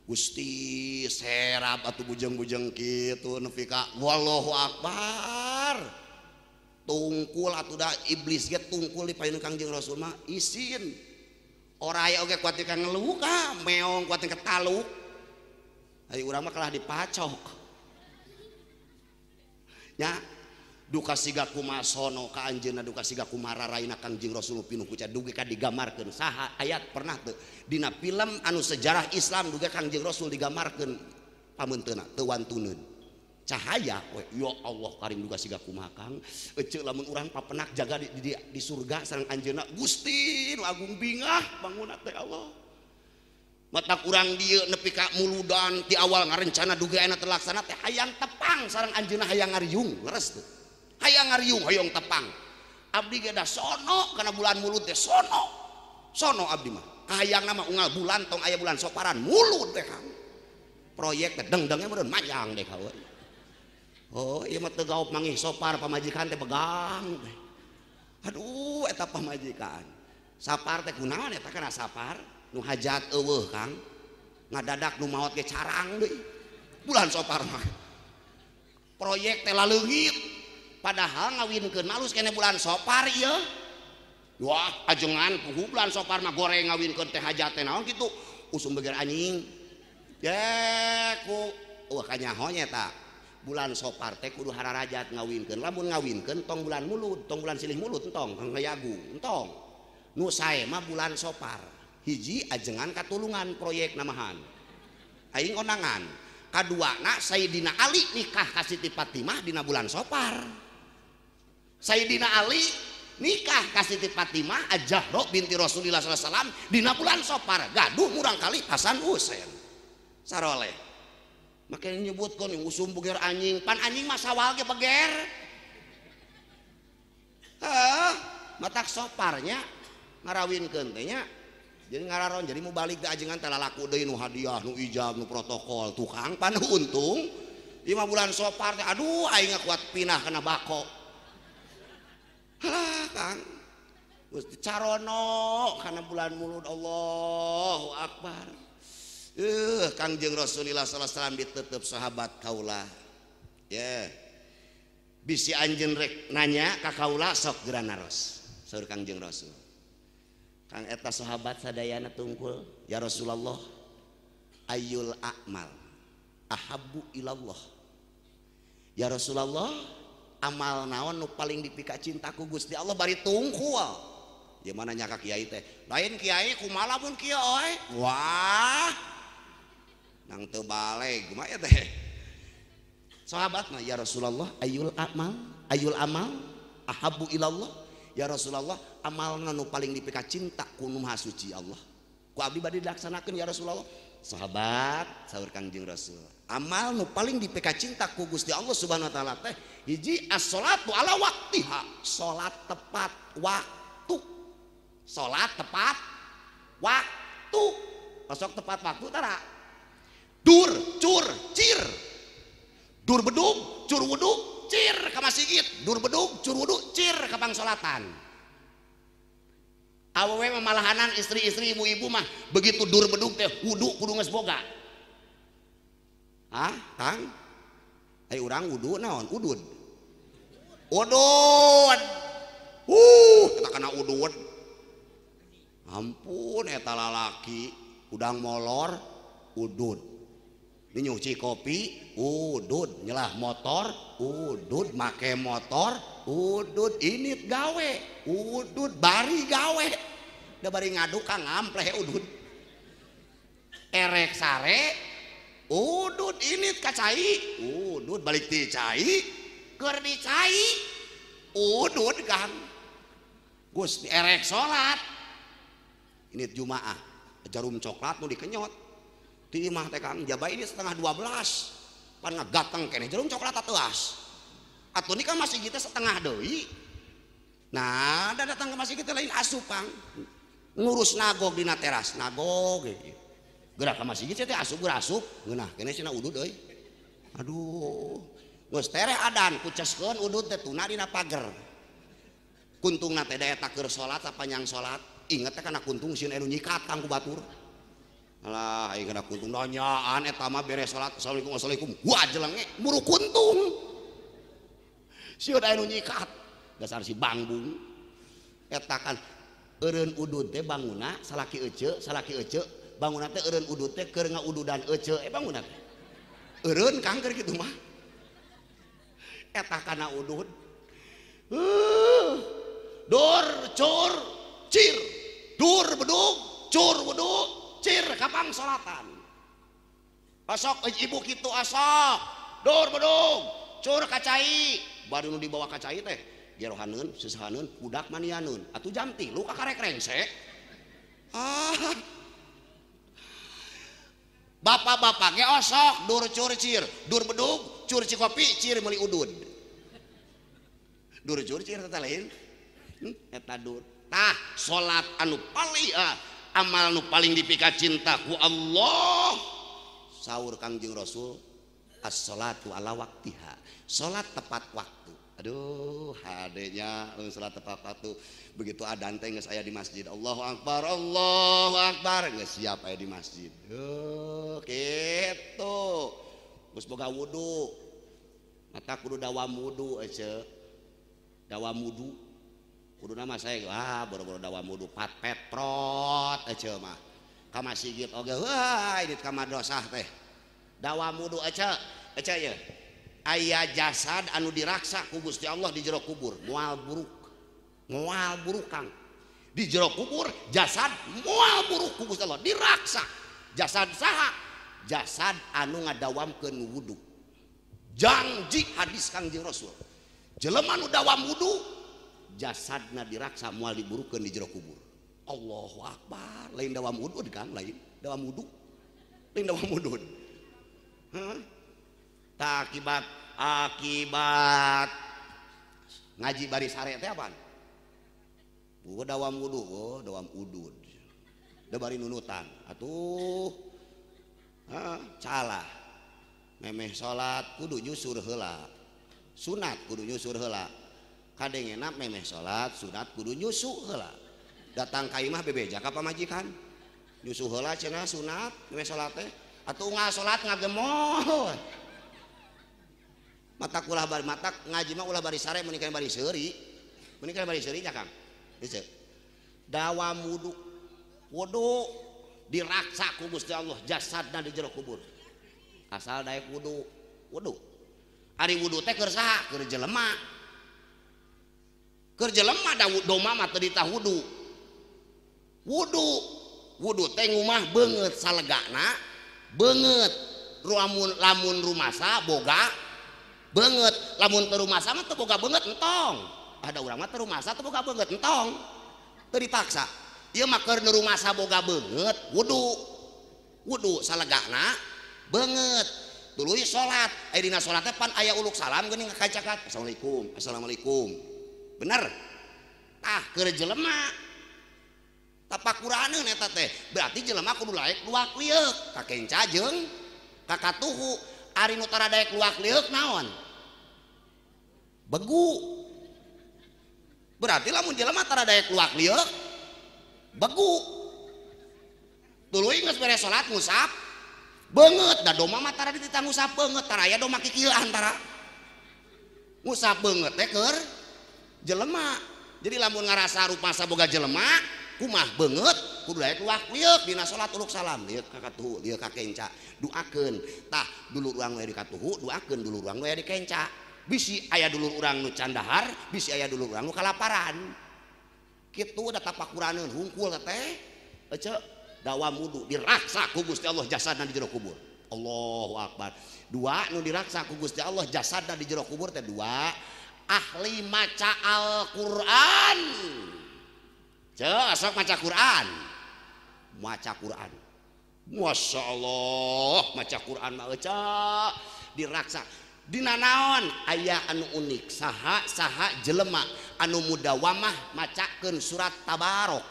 Gusti serap atuh bujeng-bujeng kitu nepi ka wallahu akbar tungkul atuh da iblis ge tungkul di payun Kangjeng Rasul mah isin ora aya oge kuat ka ngeluh ka meong kuat ka taluk ari urang mah kalah dipacok nya Duka siga kumasono ka anjeunna duka siga kumararaina Kangjeng Rasul pinuh ku dugi ka digambarkeun saha ayat pernah teu dina film anu sejarah Islam dugi Kangjeng Rasul digambarkeun pameunteuna teu wantuneun cahaya we ya Allah karim duka siga kumaha Kang eceu lamun urang papenak jaga di surga sareng anjeunna Gusti nu agung bingah bangunna teh Allah matak urang dieu nepi ka muludan ti awal ngarencana dugi ayeuna terlaksana teh hayang tepang sareng anjeunna hayang ngariung leres teu hayang ngariung hayang tepang abdi ge da sono kana bulan mulud teh sono sono abdi mah kahayangna mah unggal bulan tong aya bulan soparan mulud teh Kang proyek teh dengdengnya meureun manjang deh kawe. Oh ieu mah teu gaop mangih sopar pamajikan teh pegang teh. Aduh eta pamajikan sapar teh kunaon eta kana sapar nu hajat eueuh Kang ngadadak nu maot ge carang deui bulan sopar mah proyek teh laleungit padahal ngawinkeun malus kene bulan sopar ieu wah ajengan pugu bulan sopar mah goreng ngawinkeun teh hajat teh naon kitu usum beger anjing ye ku eueuh kanyaho nya eta bulan sopar teh kudu hararajat ngawinkeun lamun ngawinkeun tong bulan mulud tong bulan silih mulud entong kang ngayagung entong nu sae mah bulan sopar hiji ajengan katulungan proyek namahan aing kondangan kaduana Sayyidina Ali nikah ka Siti Fatimah dina bulan sopar Sayyidina Ali nikah ka Siti Fatimah Az-Zahra binti Rasulillah sallallahu alaihi wasallam dina bulan sopar gaduh murang kali Hasan Husain saroleh makanya nyebutkeun usum beger anjing pan anjing mah sawal ge beger heuh matak soparnya ngarawinkeun teh nya jadi ngararon jadi mau balik teh ajengan teh lalaku deui nu hadiah nu ijab nu protokol tukang pan untung 5 bulan sopar teh aduh aing kuat pinah kana bako halah Kang geus carono kana bulan mulud Allahu akbar. Kangjeng Rasulillah sallallahu alaihi wasallam ditutup sahabat kaula. Ya. Bisi anjeun rek nanya ka kaula sok geura naros. Saur Kangjeng Rasul. Kang eta sahabat sadayana tungkul, ya Rasulullah, ayyul a'mal ahabbu ilallah. Ya Rasulullah, amal naon nu paling dipika cinta ku Gusti Allah bari tungkul. Ya mana nyaka kiai teh? Lain kiai kumaha lamun kieu oe? Wah. Nang teu baleg kumaha teh sahabat mah ya Rasulullah ayyul amal ahabbu ilallah ya Rasulullah amalna nu paling dipika cinta ku nu Maha Suci Allah ku abdi bade dilaksanakeun ya Rasulullah sahabat saur Kangjeng Rasul amal nu paling dipika cinta ku Gusti Allah Subhanahu wa taala teh hiji as-sholatu ala waktiha salat tepat waktu salat tepat waktu osok tepat waktu tara dur, cur, cir dur bedug, cur wuduk, cir ka masigit dur bedug, cur wuduk, cir ka pangsolatan awewe mah malahanan istri-istri ibu-ibu mah begitu dur bedug teh wudu kudu geus boga hah, Kang? Ayo urang wudu naon? Udud udud eta kana udud ampun eta lalaki udang molor udud ini nyuci kopi, udud, nyelah motor, udud, make motor, udud, ini gawe, udud, bari gawe, da bari ngaduk kang ngampleh udud, erek sare, udud, ini kacai, udud, balik ti cai, keur dicai, udud kang, Gusti erek salat, ini jumaah, jarum coklat nu dikenyot. Di imah teh Kang jaba ini 11:30 pan ngagateng keneh jarum coklat atuas atuh ni ka masjid teh setengah deui nah da datang ke masjid teh lain asup Kang ngurus nagog dina teras nagog ge geura ka masjid teh asup geura asup ngeunah keneh cenah udud euy aduh geus tereh adan kuceskeun udud teh tuna dina pager kuntungna teh da eta keur salat sapanjang salat inget teh kana kuntung sieun anu nyikat Kang ku batur alah aing kana kuntung nanyaan eta mah beres salat assalamualaikum assalamualaikum gua jelenge buru kuntung sieun aya nu nyikat dasar si bangbung eta kan eureun udud teh banguna salaki eceu banguna teh eureun udud teh keur ngaududan eceu banguna teh eureun Kang keur kitu mah eta kana udud Dor cur cir, dur bedug, cur bedug, cir kapang salatan. Osok ibu kitu osok, dur bedug, cur kacai, baru nu dibawa kacai teh gerohaneun, sesahaneun, budak manianeun. Atuh jam 3 kakarek rengse. Ah. Bapak-bapak ge osok, dur cur cir, dur bedug, cur cikopi, cir meuli udud. Dur cur cir teh lain. Eta dur. Tah salat anu paling amal nu paling dipika cinta ku Allah. Saur Kangjeng Rasul, as-salatu ala waktiha. Salat tepat waktu. Aduh, hadenya salat tepat waktu. Begitu adan teh geus aya di masjid. Allahu akbar, Allahu akbar, geus siap aya di masjid. Heuh, kitu. Geus boga wudu. Mata kudu dawam wudu ece. Dawam wudu. Kuduna mah saya wah boro-boro dawam wudu pat pet prot ece mah. Ka masjid oge wah ini ka madrasah teh. Dawam wudu ece, ece ye. Aya jasad anu diraksa ku Gusti Allah di jero kubur, moal buruk. Moal buruk Kang. Di jero kubur jasad moal buruk ku Gusti Allah diraksa. Jasad saha? Jasad anu ngadawamkeun wudu. Janji hadis Kangjeng Rasul. Jelema nu dawam wudu jasadna diraksa moal diburukeun di jero kubur. Allahu akbar. Lain dawam wudu Kang, lain dawam wudu. Lain dawam wudu. Hah? Tak akibat akibat ngaji bari sare teh apaan? Oh dawam wudu, oh dawam udud. Da bari nunutan. Atuh. Hah, calah. Memeh salat kudu nyusur heula. Sunat kudu nyusur heula. Kadengena memeh salat sunat kudu nyusu heula. Datang ka imah bebeja ka pamajikan. Nyusu heula cenah sunat memeh salat teh. Atuh unggal salat ngagemol. Mata ulah bari mata ngaji mah ulah bari sare meuni kana bari seuri. Meuni kana bari seuri nya Kang. Geus. Dawam wudu. Wudu diraksa ku Gusti Allah jasadna di jero kubur. Asal daek wudu. Wudu. Ari wudu teh keur saha? Keur jelema. Keur jelema da doma mah teu ditah wudu. Wudu. Wudu teh ngumah beungeut salegana, beungeut lamun lamun rumasa boga beungeut, lamun teu rumasa mah teu boga beungeut entong. Ada urang mah teu rumasa teu boga beungeut entong. Teu dipaksa. Ieu mah keur nu rumasa boga beungeut wudu. Wudu salegana beungeut. Tuluy salat, aya dina salat teh pan aya uluk salam geuning ngakacakat. Assalamualaikum, assalamualaikum. Bener? Tah keur jelema. Tapakuraneun eta teh. Berarti jelema kudu laek luak lieuk, ka kenca jeung ka katuhu. Ari nu tara daek luak lieuk naon? Begu. Berarti lamun jelema tara daek luak lieuk begu. Tuluy geus beres salat ngusap beungeut, da doma mah tara dititah ngusap beungeut, tara aya doma kikieuan tara. Ngusap beungeut teh keur jelema. Jadi lamun ngarasa rupasa boga jelema kumah beungeut kudu daek luak lieuk dina salat uluk salam lieuk ka katuhu lieuk ka kenca duakeun. Tah dulur urang nu aya di katuhu duakeun dulur urang nu aya di kenca. Bisi aya dulur urang nu can dahar, bisi aya dulur urang nu kalaparan. Kitu da tapakuraneun hungkul teh ece dawam wudu diraksa ku Gusti Allah jasadna di jero kubur. Allahu akbar. Dua nu diraksa ku Gusti Allah jasadna di jero kubur teh dua ahli maca Al-Qur'an. Cek sok maca Quran. Maca Quran. Masya Allah, maca Quran mah ece diraksa. Dina naon aya anu unik, saha saha jelema anu mudawamah macakeun surat Tabarok.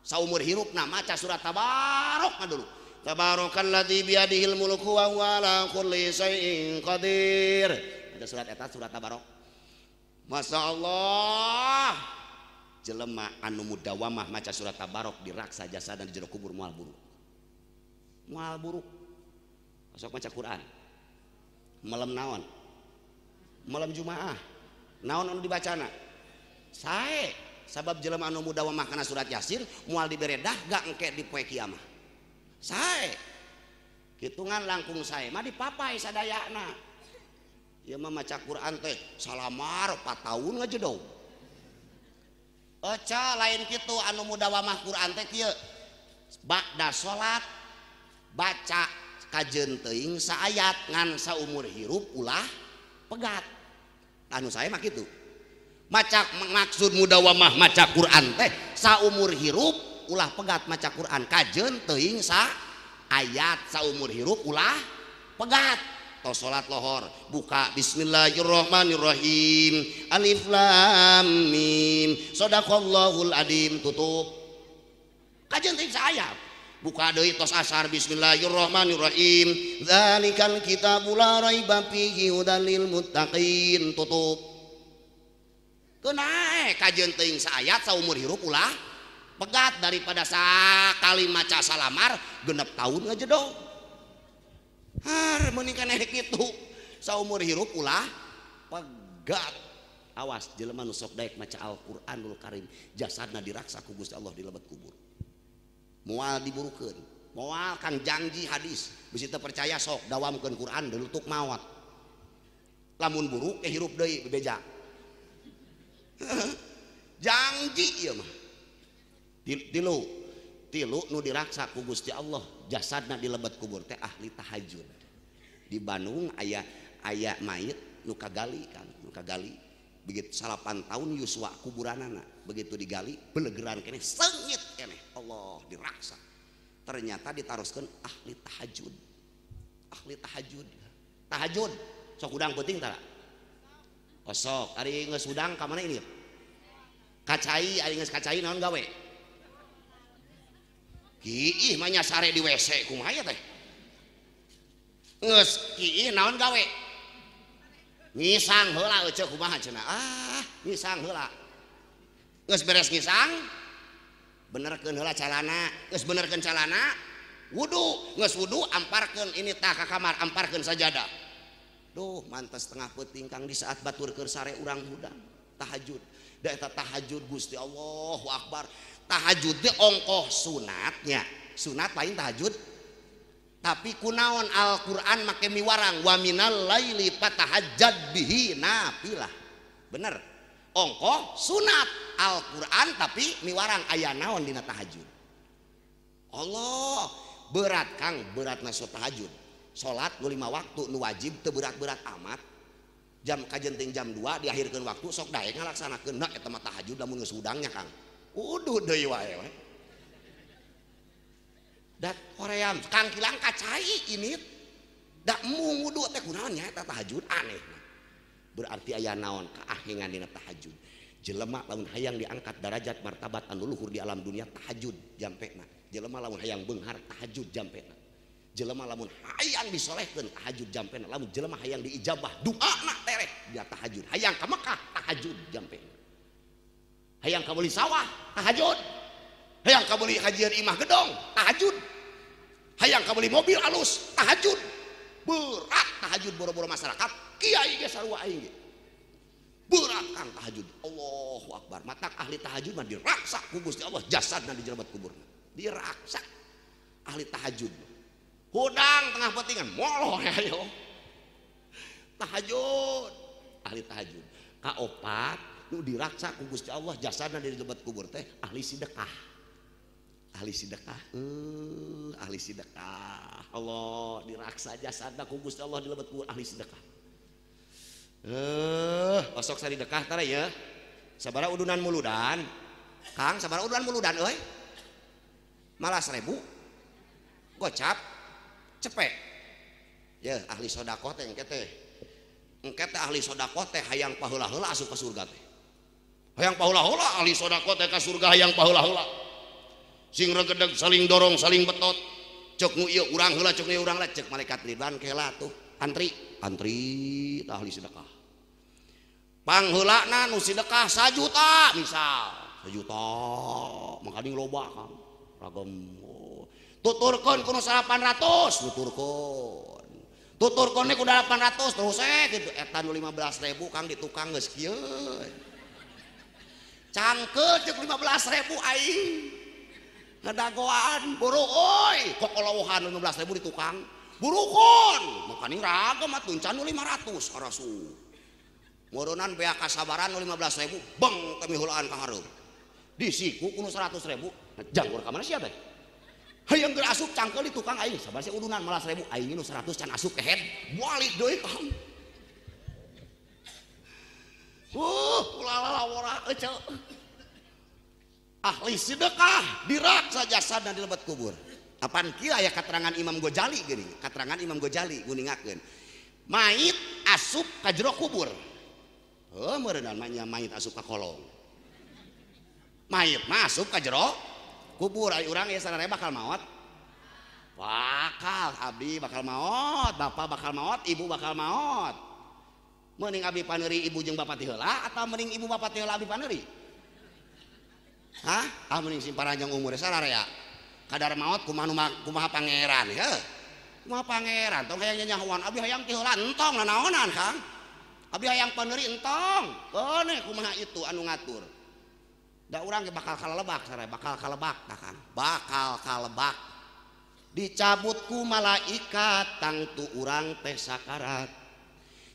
Saumur hirupna maca surat Tabarok mah dulu. Tabarakalladzi biyadihil mulku wa huwa ala kulli syai'in qadir. Ada surat eta surat Tabarok. Masya Allah. Jelema anu mudawamah maca surat Tabarok diraksa jasadna di jero kubur moal buruk. Moal buruk. Sok maca Quran. Malam naon? Malam Jumaah. Naon anu dibacana? Sae. Sabab jelema anu mudawamah kana surat Yasin moal dibere dahga engke di poe kiamah. Sae. Hitungan langkung sae mah dipapai sadayana. Ieu mah maca Quran teh salamar 4 tahun ngajedog. Oca lain kitu anu mudawamah Quran teh kieu. Ba'da salat baca kajeun teuing saayat ngan saumur hirup ulah pegat. Anu saya mah kitu. Maca maksud mudawamah maca Quran teh saumur hirup ulah pegat maca Quran kajeun teuing saayat saumur hirup ulah pegat. Tos salat lohor buka bismillahirrahmanirrahim alif lam mim shadaqallahul adim tutup kajeun teuing saayat buka deui tos asar bismillahirrahmanirrahim dzalikal kitabu la raiba fihi hudal lil muttaqin tutup keun kajeun teuing saayat saumur hirup ulah pegat daripada sakali maca salamar genep tahun ngajedog. Har mending keneh kitu saumur hirup ulah pegat. Awas jelema nu sok daek maca Al-Qur'anul Karim jasadna diraksa ku Gusti Allah di lebet kubur. Moal diburukeun, moal kang janji hadis, bisi teu percaya sok dawamkeun Qur'an deulutuk maot. Lamun buruk hirup deui bebeja. Janji ieu mah. Tilu nu diraksa ku Gusti Allah jasadna di lebet kubur teh ahli tahajud. Di Bandung aya mayit nu kagali kan, nu kagali. Begitu 8 tahun yuswa kuburanana, begitu digali belegeran keneh sengit keneh. Allah diraksa. Ternyata ditaroskeun ahli tahajud. Ahli tahajud. Tahajud sok hudang peuting tara? Oh sok, ari geus hudang ka mana ini? Kacai, ari geus kacai naon gawe? Kiih mah nya sare di WC kumaha ya teh? Geus kiih naon gawe? Ngisang heula euceuh kumaha cenah? Ah, ngisang heula. Geus beres ngisang, benerkeun heula calana, geus benerkeun calana, wudu, geus wudu amparkeun ini tah ka kamar, amparkeun sajadah. Duh, mantes tengah peuting Kang di saat batur keur sare urang hudang tahajud. Da eta tahajud Gusti Allahu Akbar. Tahajud teh ongkoh sunatnya, sunat lain tahajud. Tapi kunaon Al-Qur'an make miwarang wa minal laili fatahajjad bihi nafilah. Bener. Ongkoh sunat Al-Qur'an tapi miwarang aya naon dina tahajud. Allah, berat Kang, beratna tahajud. Salat nu 5 waktu nu wajib teu berat-berat amat. Jam kajenting jam 2 diakhirkeun waktu sok daek ngalaksanakeun. Nah eta mah tahajud lamun geus hudangnya Kang. Uduh deui wae we. Dat hoream Kang Kilang kacai ini da mung wudu teh kunaon nya eta tahajud aneh. Berarti aya naon kaahengan dina tahajud. Jelema lamun hayang diangkat darajat martabat anu luhur di alam dunia tahajud jampena. Jelema lamun hayang beunghar tahajud jampena. Jelema lamun hayang disolehkeun tahajud jampena. Lamun jelema hayang diijabah doana tereh dia tahajud. Hayang ka Mekah tahajud jampena. Hayang kabeli sawah tahajud, hayang kabeli hajian imah gedong tahajud, hayang kabeli mobil alus tahajud. Berat tahajud boro-boro masyarakat kiai ge sarua aing ge berat Kang tahajud. Allahu Akbar. Matak ahli tahajud mah diraksa ku Gusti Allah jasadna di jero kuburna diraksa ahli tahajud. Hudang tengah peutingan moloh ayo tahajud ahli tahajud. Kaopat nu diraksa ku Gusti Allah jasadna di lebet kubur teh ahli sedekah. Ahli sedekah, ahli sedekah. Allah diraksa jasadna ku Gusti Allah di lebet kubur ahli sedekah. Osok sadekah tara ya. Sabaraha udunan muludan? Kang, sabaraha udunan muludan euy? Malah 1000. Gocap. Cepek. Ya, ahli sedekah teh engke teh. Engke teh ahli sedekah teh hayang paheula-heula asup ka surga teh. Hayang paheula-heula ahli sedekah teh ka surga hayang paheula-heula. Sing regedeg saling dorong saling betot. Cek nu ieu urang heula cek nu ieu urang heula cek malaikat Ridwan kela tuh antri antri tah ahli sedekah. Pangheulana nu sedekah 1 juta misal 1 juta makaning loba Kang ragam. Tuturkeun kudu 800 tuturkeun. Tuturkeun kudu 800 terus kitu eta nu 15.000 Kang di tukang geus kieu. Cangkeul jeung 15.000 aing. Ngadagoan boro euy kokolowohan 15.000 di tukang. Burukon, makanya ragam atuh can nu 500 arasu. Meureunnan beak kasabaran nu 15.000, beng teh miheulaan ka hareup. Disiku ku nu 100.000, janggur ka mana sia teh? Hayang geus asup cangkeul di tukang aing, sabar sia udunan 15.000, aing nu 100 can asup kehed, balik deui Kang. Ulah lawora ece. Ahli sedekah diraksa jasadna di lebet kubur. Apan kieu aya katerangan Imam Ghazali geuning, katerangan Imam Ghazali guningakeun. Mait asup ka jero kubur. Heuh meureunnan mah nya mait asup ka kolong. Mait masuk ka jero kubur, ai urang ieu sararea bakal maot. Bakal abdi bakal maot, bapak bakal maot, ibu bakal maot. Mending abdi paneuri ibu jeung bapak ti heula atau mending ibu bapak ti heula abdi paneuri? Hah? Ah mending sim paranjang umur sararea. Kadar maot kumaha kumaha pangeran heuh. Kumaha pangeran tong hayang nyanyahoan abdi hayang ti heula entong nanaonan Kang. Abdi hayang paneuri entong. Keuneh kumaha itu anu ngatur. Da urang ge bakal kalebak sararea, bakal kalebak tah Kang. Bakal kalebak. Dicabut ku malaikat tangtu urang teh sakarat.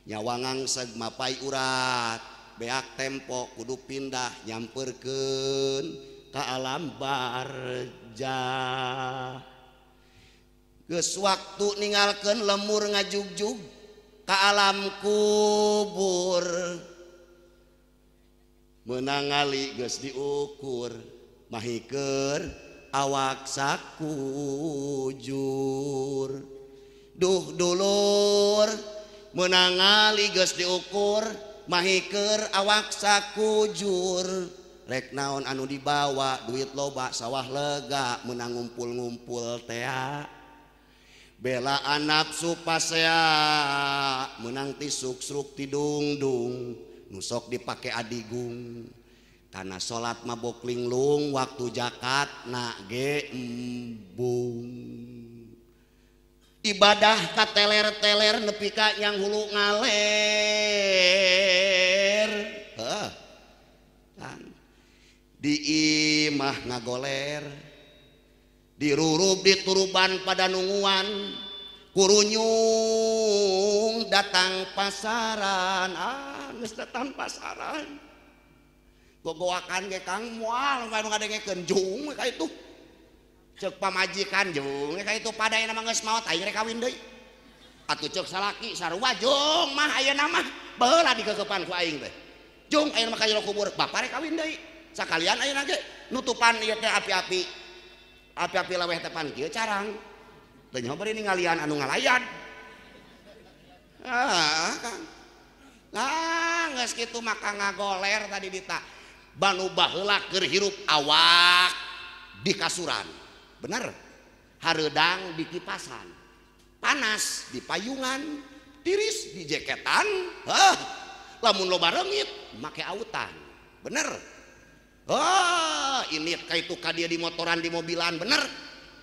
Nyawa ngangseg mapai urat, beak tempo kudu pindah nyamperkeun ka alam barjah. Geus waktu ninggalkeun lemur ngajugjug ka alam kubur. Meunang ngali geus diukur mahikeur awak sakujur. Duh dulur meunang ngali geus diukur mahikeur awak sakujur. Rek naon anu dibawa duit loba sawah lega meunang ngumpul-ngumpul tea. Belaan nafsu pasea meunang tisuk-sruk tidungdung nusok dipake adigung. Karena salat mabok linglung waktu zakat na ge embung. Ibadah ka teler-teler nepi ka yang hulu ngaler. Heuh. Kan di imah ngagoler, dirurub dituruban pada nunguan, kurunyung datang pasaran. Ah, geus datang pasaran. Gogoakan ge Kang moal nu ngadengekeun jung we ka itu. Ceuk pamajikan jung we ka itu pada ayeuna mah geus maot aing rek kawin deui. Atuh ceuk salaki sarua jung mah ayeuna mah baheula dikekepan ku aing teh. Jung ayeuna mah ka jero kubur bapak rek kawin deui. Sakalian ayeuna ge nutupan ieu teh api-api. Api-api laweh teh pan kieu carang. Teu nyaho bari ningalian anu ngalayan. Ah, Kang. Lah geus kitu maka ngagoler tadi dita. Banu baheula keur hirup awak di kasuran. Bener. Hareudang di kipasan. Panas di payungan, tiris di jeketan. Hah, lamun loba reungit make autan. Bener. Oh, ini ka itu ka dia di motoran di mobilan, bener.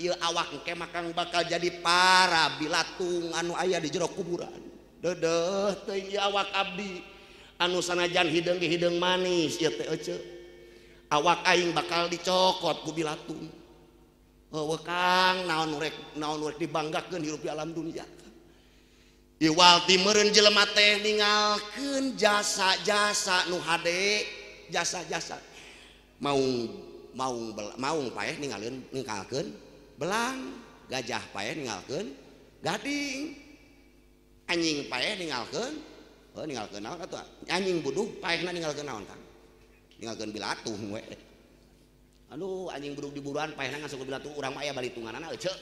Ieu awak engke makang bakal jadi para bilatung anu aya di jero kuburan. Deudeuh teuing ieu awak abdi anu sanajan hideung ge hideung manis ieu teh ece. Awak aing bakal dicokot ku bilatung. Heueuh Kang, naon rek dibanggakeun hirup di alam dunia. Iwal ti meureun jelema teh ninggalkeun jasa-jasa nu hade, jasa-jasa. Maung maung maung paeh ninggalkeun belang, gajah paeh ninggalkeun gading, anjing paeh ninggalkeun, heuh ninggalkeun naon atuh? Anjing budug paehna ninggalkeun naon Kang? Ninggalkeun bilatung we. Aduh, anjing budug diburuan paehna ngasup bilatung, urang mah aya balitunganana ece.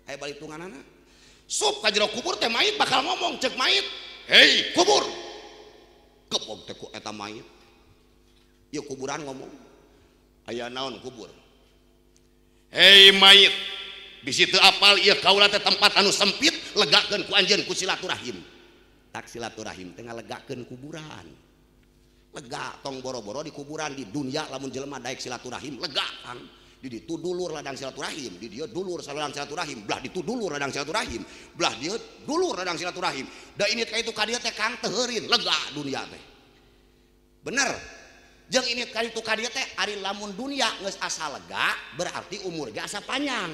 Aya balitunganana. Sup ka jero kubur teh mait bakal ngomong ceuk mait. Hei, kubur. Kepog teh ku eta mait. Ieu kuburan ngomong. Aya naon kubur? Hei mayit, bisi teu apal ieu kaula teh tempat anu sempit, legakeun ku anjeun ku silaturahim. Tak silaturahim teh ngalegakeun kuburan. Lega tong boro-boro di kuburan di dunia lamun jelema daek silaturahim lega Kang. Di ditu dulur ladang silaturahim, di dieu dulur ladang silaturahim, belah ditu dulur ladang silaturahim, belah dieu dulur ladang silaturahim. Da ini ka itu ka dieu teh Kang teu heurin, lega dunia teh. Bener. Jeung ini ka ditu ka dieu teh ari lamun dunia geus asa lega berarti umur ge asa panjang.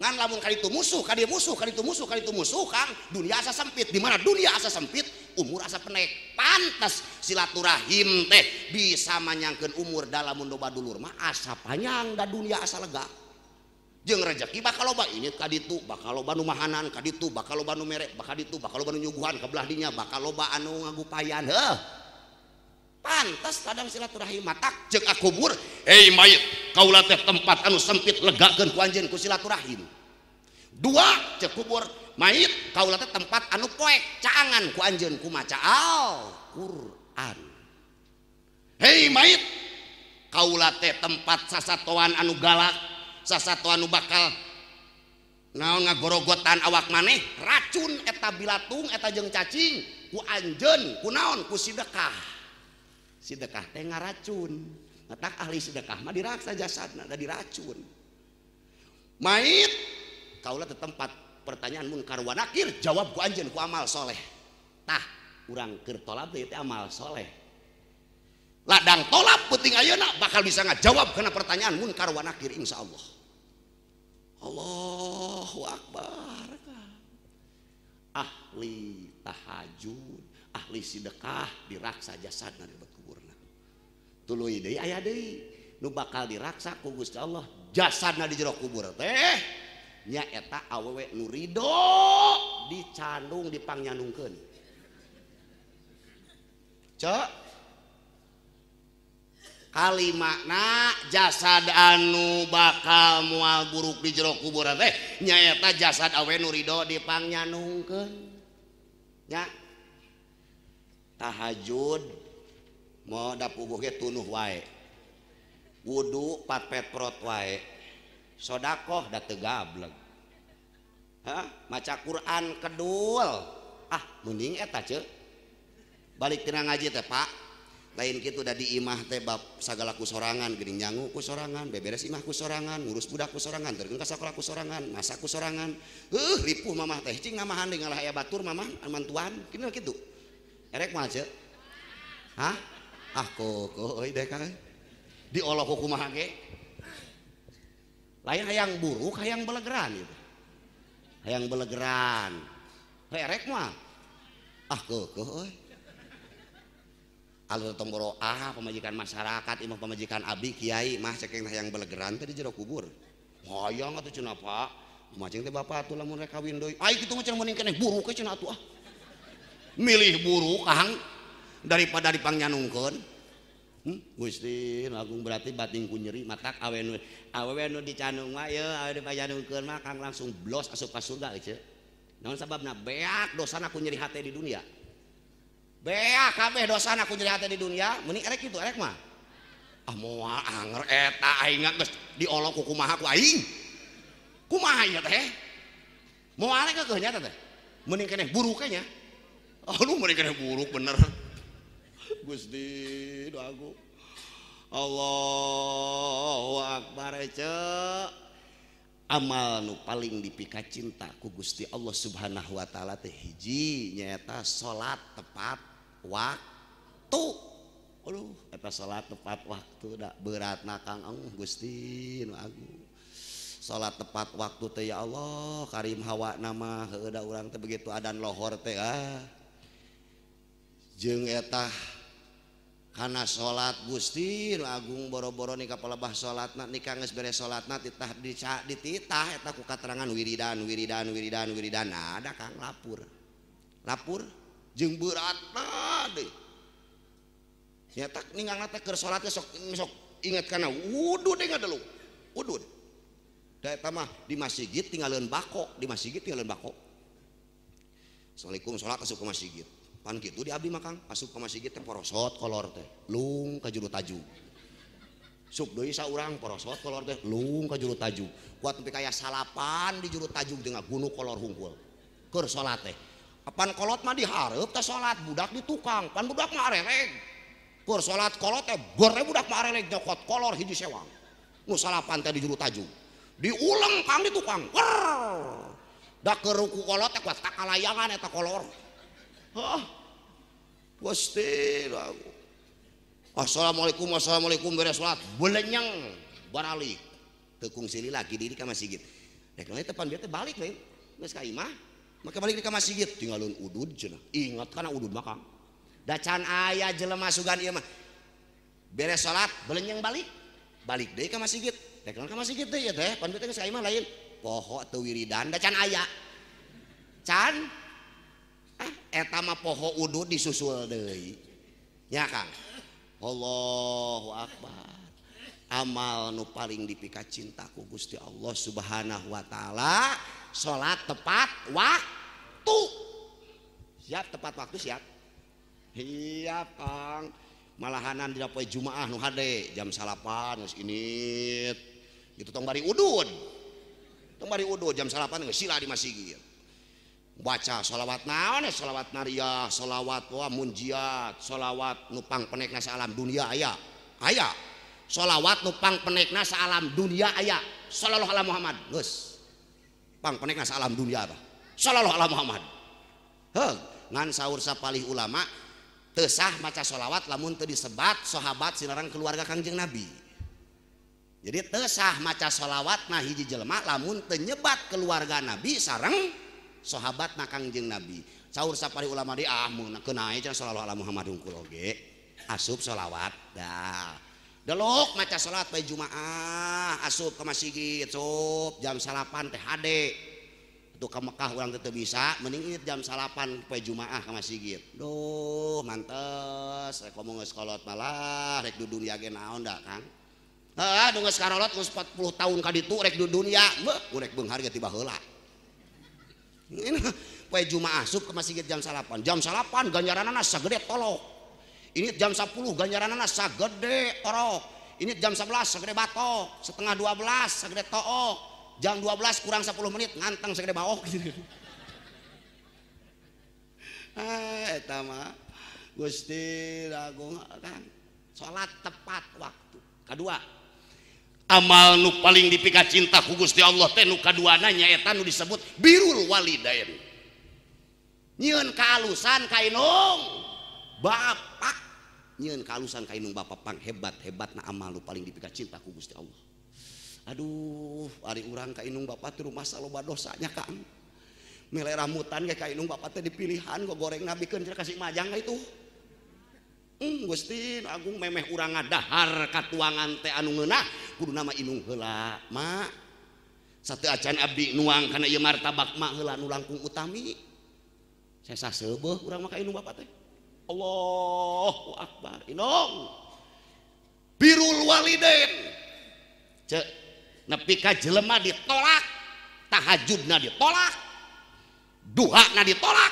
Ngan lamun kaditu musuh, kadieu musuh, kaditu musuh, kaditu musuh Kang, dunia asa sempit. Di mana dunia asa sempit, umur asa pendek. Pantes silaturahim teh bisa manyangkeun umur da lamun loba dulur mah asa panjang da dunia asa lega. Jeung rezeki bakal loba ini kaditu, bakal loba nu mahanan kaditu, bakal loba nu mere, bakal ditu, bakal loba nu nyuguhan ka belah dinya, bakal loba anu ngagupayan. Heuh. Pantes ladang silaturahim matak jeung kubur, hei mayit, kaula teh tempat anu sempit legakeun ku anjeun ku silaturahim. Dua cek kubur, mayit kaula teh tempat anu poek caangan ku anjeun ku maca Al-Qur'an. Hei mayit, kaula teh tempat sasatoan anu galak, sasatoan anu bakal naon ngagorogotan awak maneh, racun eta bilatung eta jeung cacing ku anjeun ku naon ku sedekah. Sedekah teh ngaracun. Matak ahli sedekah mah diraksa jasadna da diracun. Mait kaula teh tempat pertanyaan munkar wa nakir jawab ku anjeun ku amal soleh. Tah urang keur tolab teh amal soleh. Ladang tolab penting ayeuna bakal bisa ngajawab kana pertanyaan munkar wa nakir insyaallah. Allahu akbar. Ahli tahajud, ahli sedekah diraksa jasadna di kuburna. Tuluy deui aya deui nu bakal diraksa ku Gusti Allah jasadna di jero kubur teh nyaeta awewe nu rido dicandung dipangnyanungkeun. Cek kalimakna jasad anu bakal moal buruk di jero kubur teh nyaeta jasad awewe nu rido dipangnyanungkeun. Nya tahajud mau dapuguh ge tunuh wae, wudu patpet prot wae, sodakoh da teu gableg, hah maca Quran kedul, ah mending eta ceu balik tina ngaji teh Pak, lain kitu da di imah teh bab sagala ku sorangan geuning nyangu ku sorangan, beberes imah ku sorangan, ngurus budak ku sorangan, terkeun ka sakola ku sorangan, masak ku sorangan, heuh ripuh mamah teh cing ngamahan deui ngalah aya batur mamah mantuan kitu kitu. Erek mah ceu? Hah? Ah kok euy deh Kang. Diolok ku kumaha ge? Lain hayang buruk, hayang belegeran gitu. Hayang belegeran. Erek mah. Ah kok euy. Alur tong boro ah pamajikan masyarakat, imah pamajikan abdi kiai mah cekeng hayang belegeran teh di jero kubur. Hayang atuh cenah Pak. Kumaha teh bapak atuh lamun rek kawin deui. Ai kitu mah cenah mending keneh buruk we cenah atuh ah. Milih buruk Kang daripada dipangnyandungkeun. Gusti Agung berarti batin ku nyeri matak awewe nu dicandung mah ye awewe dipangnyandungkeun mah Kang langsung blos asup ka surga euy. Naon sababna beak dosana ku nyeri hate di dunia. Beak kabeh dosana ku nyeri hate di dunia, mending erek kitu erek mah. Ah moal anger eta aing geus diolok ku kumaha ku aing. Kumaha ieu teh? Moal keukeeh nya teh. Mending keneh buruk nya. Aduh mereka buruk bener. Gusti doaku. Allahu akbar cek. Amal nu paling dipika cinta ku Gusti Allah Subhanahu wa taala teh hiji nyaeta salat tepat waktu. Aduh eta salat tepat waktu da beratna Kang Gusti nu agung. Salat tepat waktu teh ya Allah karim hawa nama heueuh da urang teh begitu adan lohor teh ah. Jeung eta kana salat Gusti nu agung boro-boro nikah palebah salatna nikah geus beres salatna titah dititah eta ku katerangan wiridan wiridan wiridan wiridan ada Kang lapur lapur jeung beratna deui nyaeta ninggalna teh keur salat sok sok inget kana wudu deui ngadelu wudu da eta mah di masjid tinggaleun bako di masjid tinggaleun bako. Assalamualaikum salat asup ke masjid. Pan kitu di abdi mah Kang, asup ka masjid teh porosot kolor teh, lung ka juru taju. Sup deui saurang porosot kolor teh, lung ka juru taju. Kuat nepi ka aya salapan di juru taju teh ngagunuk kolor hungkul. Keur salat teh. Apan kolot mah dihareup teh salat, budak di tukang, pan budak mah arereg. Keur salat kolot teh gor budak mah arereg nyokot kolor hiji sewang. Nu salapan teh di juru taju. Diuleng Kang di tukang. Wer. Da keur ruku kolot teh kuat kakalayangan eta kolor. Hah? Gusti aku. Assalamualaikum assalamualaikum beres salat belenyeng baralik. Teu kungsi lila lagi diri ka masjid. Rek naon teh pan bieu teh balik lain. Geus ka imah, make balik ka masjid tinggalun udud cenah. Ingat kana udud mah Kang. Da can aya jelema sugan ieu mah. Beres salat belenyeng balik. Balik deui ka masjid. Rek naon ka masjid teh ieu teh pan bieu teh geus ka imah lain. Poho teu wiridan da can aya. Can ah eta mah poho udud disusul deui. Nya Kang. Allahu akbar. Amal nu paling dipika cinta ku Gusti Allah Subhanahu wa taala salat tepat waktu. Siap tepat waktu siap. Siap Kang. Malahanan dina poe Jumaah nu hade jam 9 geus init. Gitu tong bari udud. Tong bari udud jam 9 geus sila di masjid. Baca sholawat naon ya, sholawat nariyah, sholawat wa munjiat, sholawat nupang penekna saalam dunia aya. Aya. Sholawat nupang penekna saalam dunia aya. Sallallahu ala Muhammad. Geus. Pang penekna saalam dunia tah. Sallallahu ala Muhammad. Heuh, ngan saur sapalih ulama teu sah maca sholawat lamun teu disebat sahabat sinareng keluarga Kangjeng Nabi. Jadi teu sah maca sholawat na hiji jelema lamun teu nyebat keluarga Nabi sareng sahabat na Kangjeng Nabi. Saur sapari ulama di ah mun keun ae cenah sallallahu ala Muhammad hungkul oge. Asup sholawat dah. Delok maca salat bae Jumaah, asup ka masjid, sup jam 9 teh hade. Atuh ka Mekah urang teu bisa, mending init jam 9 poe Jumaah ka masjid. Duh, mantes rek ngomong geus kolot malah rek di dunia ge naon da Kang. Heuh, nu geus karolot geus 40 tahun ka ditu rek di dunia, beuh rek beunghar ge tiba heula. Ini poe Jumaah asup ke masjid jam 9. Jam 9 ganjaranana sagede tolok. Ini jam 10 ganjaranana sagede orok. Ini jam 11 sagede batok, setengah 12 sagede took. Jam 12 kurang 10 menit nganteng sagede baok. Ah eta mah Gusti Agung Kang. Salat tepat waktu. Kadua, amal nu paling dipika cinta ku Gusti Allah teh nu kaduana nyaeta nu disebut birrul walidain. Nyieun kaalusan ka inung bapak, nyieun kaalusan ka inung bapak pang hebat-hebatna amal nu paling dipika cinta ku Gusti Allah. Aduh, ari urang ka inung bapak teh rumasa loba dosanya Kang. Mele rambutan ge ka inung bapak teh dipilihan gogoreng nabikeun cenah kasih majang ka itu. Gusti Agung memeh urang ngadahar katuangan teh anu ngeunah kudu nama inung heula mak. Sateu acan abdi nuang kana ieu martabak mak heula nu langkung utami. Sesa seubeuh urang mah ka inung bapak teh. Allahu akbar. Inung. Birrul walidain. Ceuk nepi ka jelema ditolak, tahajudna ditolak, duhana ditolak,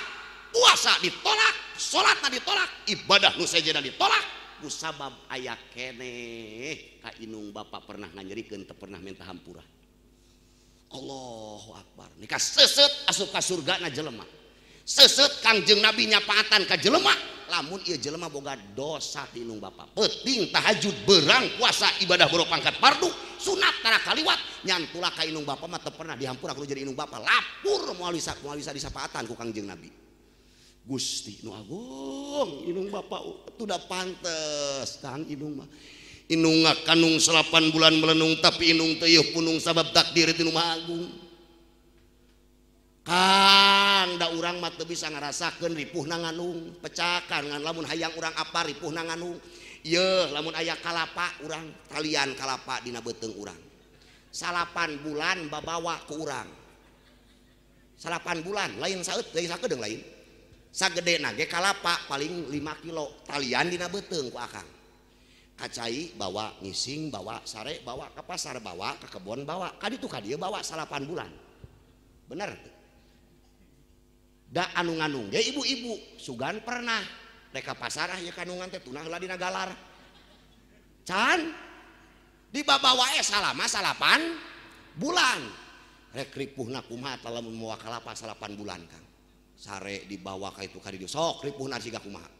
puasa ditolak, salatna ditolak, ibadah nu sejenna ditolak, kusabab aya keneh ka inung bapak pernah nganyerikeun teu pernah minta hampura. Allahu akbar. Nikah seuseut asup ka surgana jelema. Seuseut Kangjeng Nabi nyapaatan ka jelema lamun ieu jelema boga dosa ti inung bapak. Peuting tahajud berang puasa ibadah boro pangkat fardu sunat tara kaliwat nyantula ka inung bapak mah teu pernah dihampura kudu jadi inung bapak lapur moal bisa disapaatan ku Kangjeng Nabi. Gusti nu agung inung bapak itu udah pantes Kang inung mah. Inung ngakanung 8 bulan melenung tapi inung teu punung sabab takdir ti nu Maha Agung. Kang da urang mah teu bisa ngarasakeun ripuhna nganung pecakan ngan lamun hayang urang apa ripuhna nganung. Yeuh lamun aya kalapa urang talian kalapa dina beuteung urang. 8 bulan babawa ku urang. 8 bulan lain saeut lain sakedeung lain. Sagedena ge kalapa paling 5 kilo talian dina beuteung ku akang. Kacai bawa ngising bawa sare bawa ke pasar bawa ke kebon bawa ka ditu ka dieu bawa 8 bulan. Bener teu? Da anu nganung ge ibu-ibu sugan pernah rek ka pasar ah ieu kandungan teh tunah heula dina galar. Can dibabawa we salama 8 bulan. Rek ripuhna kumaha tah lamun moal kalapa 8 bulan Kang. Sare dibawa ka itu ka dieu sok ripuhna siga kumaha.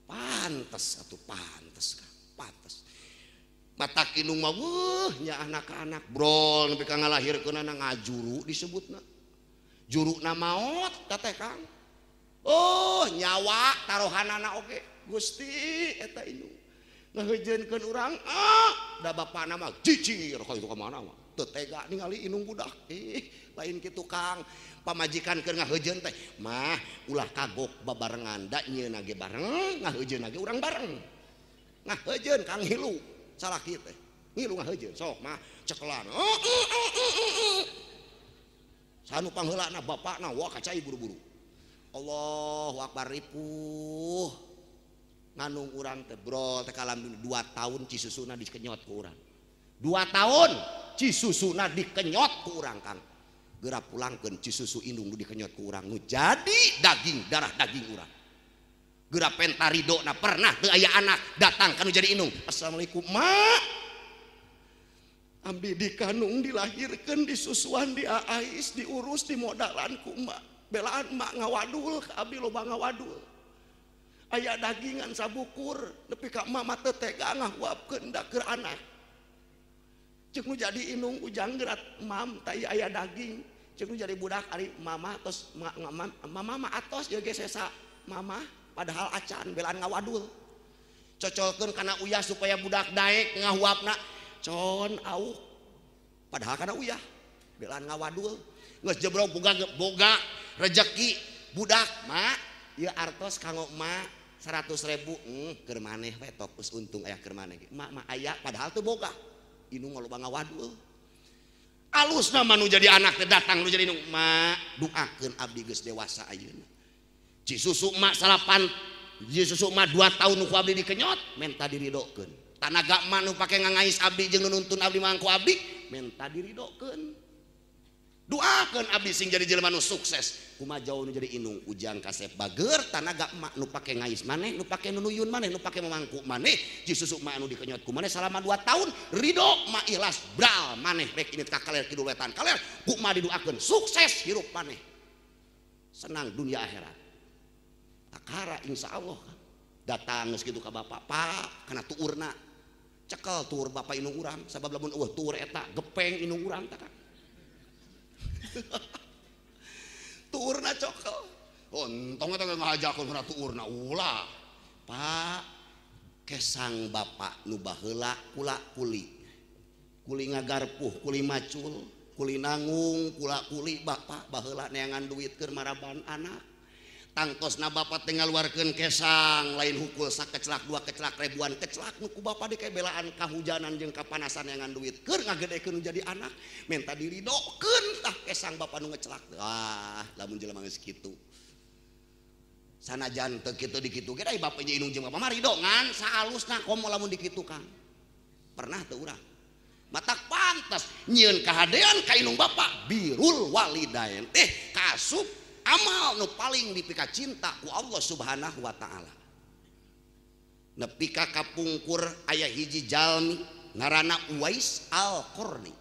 Pantes atuh pantes Kang, pantes. Mata inung mah weuh nya anak ka anak brol nepi ka ngalahirkeunana ngajuru disebutna. Juruna maot teh Kang. Oh nyawa taruhanana oge Gusti eta inung. Ngaheujeunkeun urang ah da bapana mah cicir ka itu ka mana mah. Teu tega ningali inung budak. Ih, lain kitu Kang. Pamajikan keur ngaheujeun teh, mah ulah kagok babarengan da nyieuna ge bareng, ngaheujeun ge urang bareng. Ngaheujeun Kang hilu, salaki teh. Ngilu ngaheujeun sok mah cekelan. Sanu pangheulana bapakna wah kacai buru-buru. Allahu akbar ripuh. Nganung urang teh brol teh kalam 2 tahun cisusuna dikenyot ku urang. 2 tahun cisusuna dikenyot ku urang Kang. Geura pulangkeun cisusu indung nu dikenyot ku urang nu jadi daging darah daging urang. Geura penta ridona pernah teu aya anak datang ka nu jadi indung. Assalamualaikum mak. Ambi dikanung dilahirkeun disusuan diaais diurus dimodalan ku emak. Belaan emak ngawadul ka abdi loba ngawadul. Aya dagingan sabukur nepi ka emak mah teu tega ngahuapkeun da keur anak. Ceuk nu jadi indung ujang gerat mam teh aya daging. Ceuk nu jadi budak ari mama tos mama mah atos ieu ge sesa mama padahal acan belaan ngawadul. Cocolkeun kana uyah supaya budak daek ngahuapna. Con auk padahal kana uyah belaan ngawadul geus jebrok boga rejeki budak mak ieu artos kanggo emak 100.000 keur maneh we tok geus untung aya keur maneh ge emak mah aya padahal teu boga indung loba ngawadul alusna mah nu jadi anak teh datang nu jadi indung mak duakeun abdi geus dewasa ayeuna cisusu emak salapan cisusu emak 2 tahun nu ku abdi dikenyot menta diridokeun tanaga emak nu pake ngangais abdi jeung nuntun abdi mangku abdi menta diridokeun doakeun abdi sing jadi jelema nu sukses kumaha jauh nu jadi indung ujang kasep bager tanaga emak nu pake ngais maneh nu pake nunuyun maneh nu pake mamangku maneh cisusu emak nu dikenyot ku maneh salama 2 tahun ridho emak ikhlas bral maneh rek ini ka kaler kidul wetan kaler ku emak didoakeun sukses hirup maneh senang dunia akhirat akara insyaallah datang geus kitu ka bapak pak kana tuurna cekel tuur bapak indung urang sabab lamun eueuh tuur eta gepeng indung urang tah tuurna cokel ontong eta ngahajakeun kana tuurna ulah pak kesang bapak nu baheula kula kuli kuli ngagarpuh kuli macul kuli nangung kula kuli bapak baheula neangan duit keur maraban anak tangtosna bapak teh ngaluarkeun kesang lain hukul sakeclak dua keclak ribuan keclak nu ku bapak deui belaan kahujanan jeung kapanasan neangan duit keur ngagedekeun jadi anak menta diridokeun tah kesang bapak nu ngeclak ah lamun jelema geus kitu sanajan teu kitu dikitu ge da bapak nya indung jeung bapak mah rido ngan saalusna komo lamun dikitu Kang pernah teu urang matak pantes nyieun kahadean ka indung bapak birrul walidain teh kasup amal nu paling dipika cinta ku Allah Subhanahu wa taala. Nepi ka kapungkur aya hiji jalmi ngaranna Uwais Al-Qarni.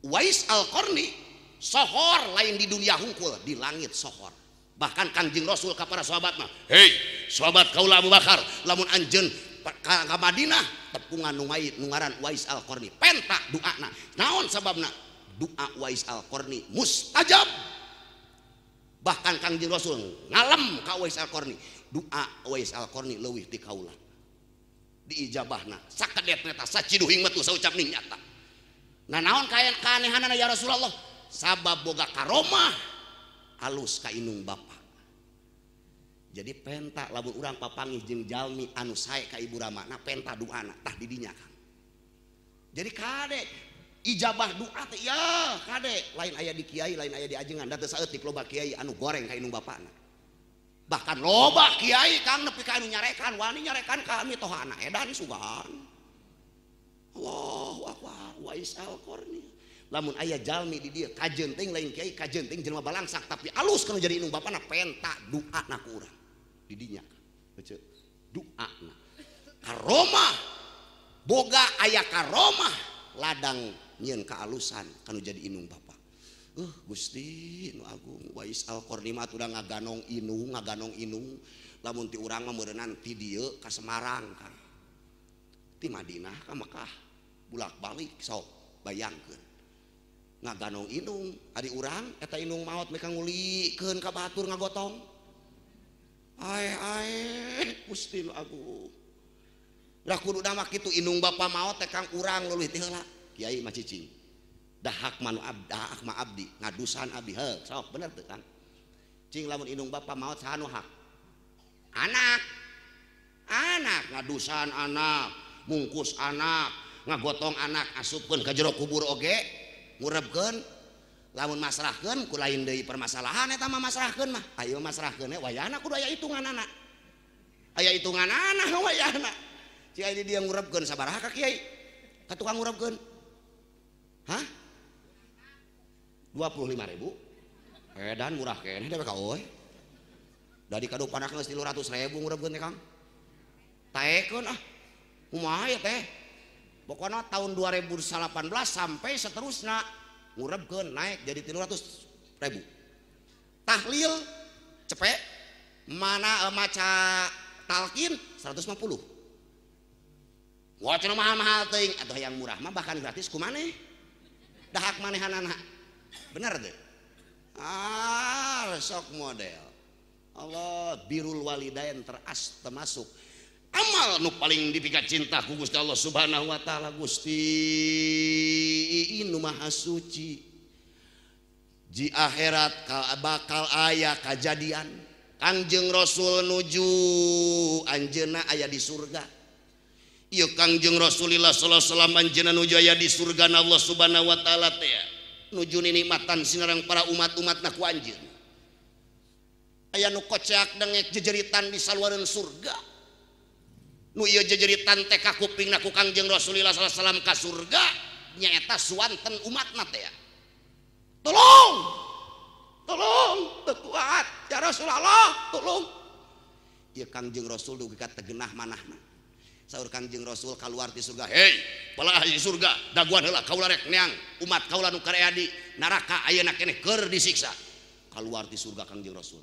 Uwais Al-Qarni sohor lain di dunia hungkul, di langit sohor. Bahkan Kangjeng Rasul ka para sahabat mah, "Hei, sahabat kaula Abu Bakar, lamun anjeun ka Madinah tepungan nu mayit nu ngaran Uwais Al-Qarni, penta doana." Naon sababna? Doa Uwais Al-Qarni mustajab. Bahkan Kangjeng Rasul ngalem ka Uwais Al-Qarni, doa Uwais Al-Qarni leuwih ti kaula. Diijabahna sakedetna eta saciduhing metu saucap ning nyata. Nah naon kaanehanana ya Rasulullah? Sabab boga karomah alus ka indung bapa. Jadi penta lamun urang papanggih jeung jalmi anu sae ka ibu ramana penta doana tah di dinya Kang. Jadi kade ijabah doa teh ya kade lain aya di kiai lain aya di ajengan da teu saeutik loba kiai anu goreng ka indung bapana. Bahkan loba kiai Kang nepi ka anu nyarekan wani nyarekan kami tohana edan sugan. Allahu akbar Uwais Al-Qarni. Lamun aya jalmi di dieu kajeun teuing lain kiai kajeun teuing jelema balangsak tapi alus kana jadi indung bapana penta doana ku urang di dinya. Heueuh doana. Karomah boga aya karomah ladang nyieun kaalusan kanu jadi indung bapa. Gusti nu agung Uwais Al-Qarni mah atuh ngaganong indung lamun ti urang mah meureunnan ti dieu ka Semarang Kang. Ti Madinah ka Mekah bulak-balik sok bayangkeun. Ngaganong indung ari urang eta indung maot mereka ngulikeun ka batur ngagotong. Ae ae Gusti nu agung. Lah kudu mah kitu indung bapa maot teh Kang urang leuwih ti heula. Kiai mah cicing. Dahak manu abdi, dahak ma abdi, ngadusan abdi. Heuh, sok bener teu Kang? Cing lamun indung bapa maot saha nu hak? Anak. Anak ngadusan anak, mungkus anak, ngagotong anak asupkeun ka jero kubur oge, ngurebkeun. Lamun masrahkeun ku lain deui permasalahan eta mah masrahkeun mah. Ayo masrahkeun we wayahna kudu aya hitunganana. Aya hitunganana wayahna. Cing aya di dia ngurebkeun sabaraha ka kiai? Ka tukang ngurebkeun. Hah? 25.000. Edan murah keneh da ka euy. Da di kadupanak geus 300.000 ngurebkeun teh Kang. Taekeun ah. Kumaha ya teh? Pokona tahun 2018 sampai seterusna ngurebkeun naik jadi 300.000. Tahlil cepet mana maca talqin 150. Wah cenah mahal-mahal teuing atuh yang murah mah bahkan gratis ku maneh. Dahak manehanana. Bener teh? Ah, sok model. Allah birrul walidain teras termasuk amal nu paling dipika cinta ku Gusti Allah Subhanahu wa taala. Gusti nu Maha Suci di akhirat bakal aya kajadian Kangjeng Rasul nuju anjeunna aya di surga. Ieu Kangjeng Rasulillah sallallahu alaihi wasallam anjeunna nuju aya di surga Allah Subhanahu wa taala teh nuju ninikmatan sinareng para umat-umatna ku anjeun. Aya nu kocak dengek jejeritan di saluareun surga. Nu ieu jejeritan teh ka kupingna ku Kangjeng Rasulillah sallallahu alaihi wasallam ka surga nyaeta suwanten umatna teh. Tolong! Tolong, teu kuat ya Rasulullah, tolong. Ieu Kangjeng Rasul dugi ka tegenah manahna. Saur Kangjeng Rasul kaluar ti surga, hei, bala ahli surga, daguan heula kaula rek neang umat kaula nu karaya di neraka ayeuna keneh keur disiksa. Kaluar ti surga Kangjeng Rasul.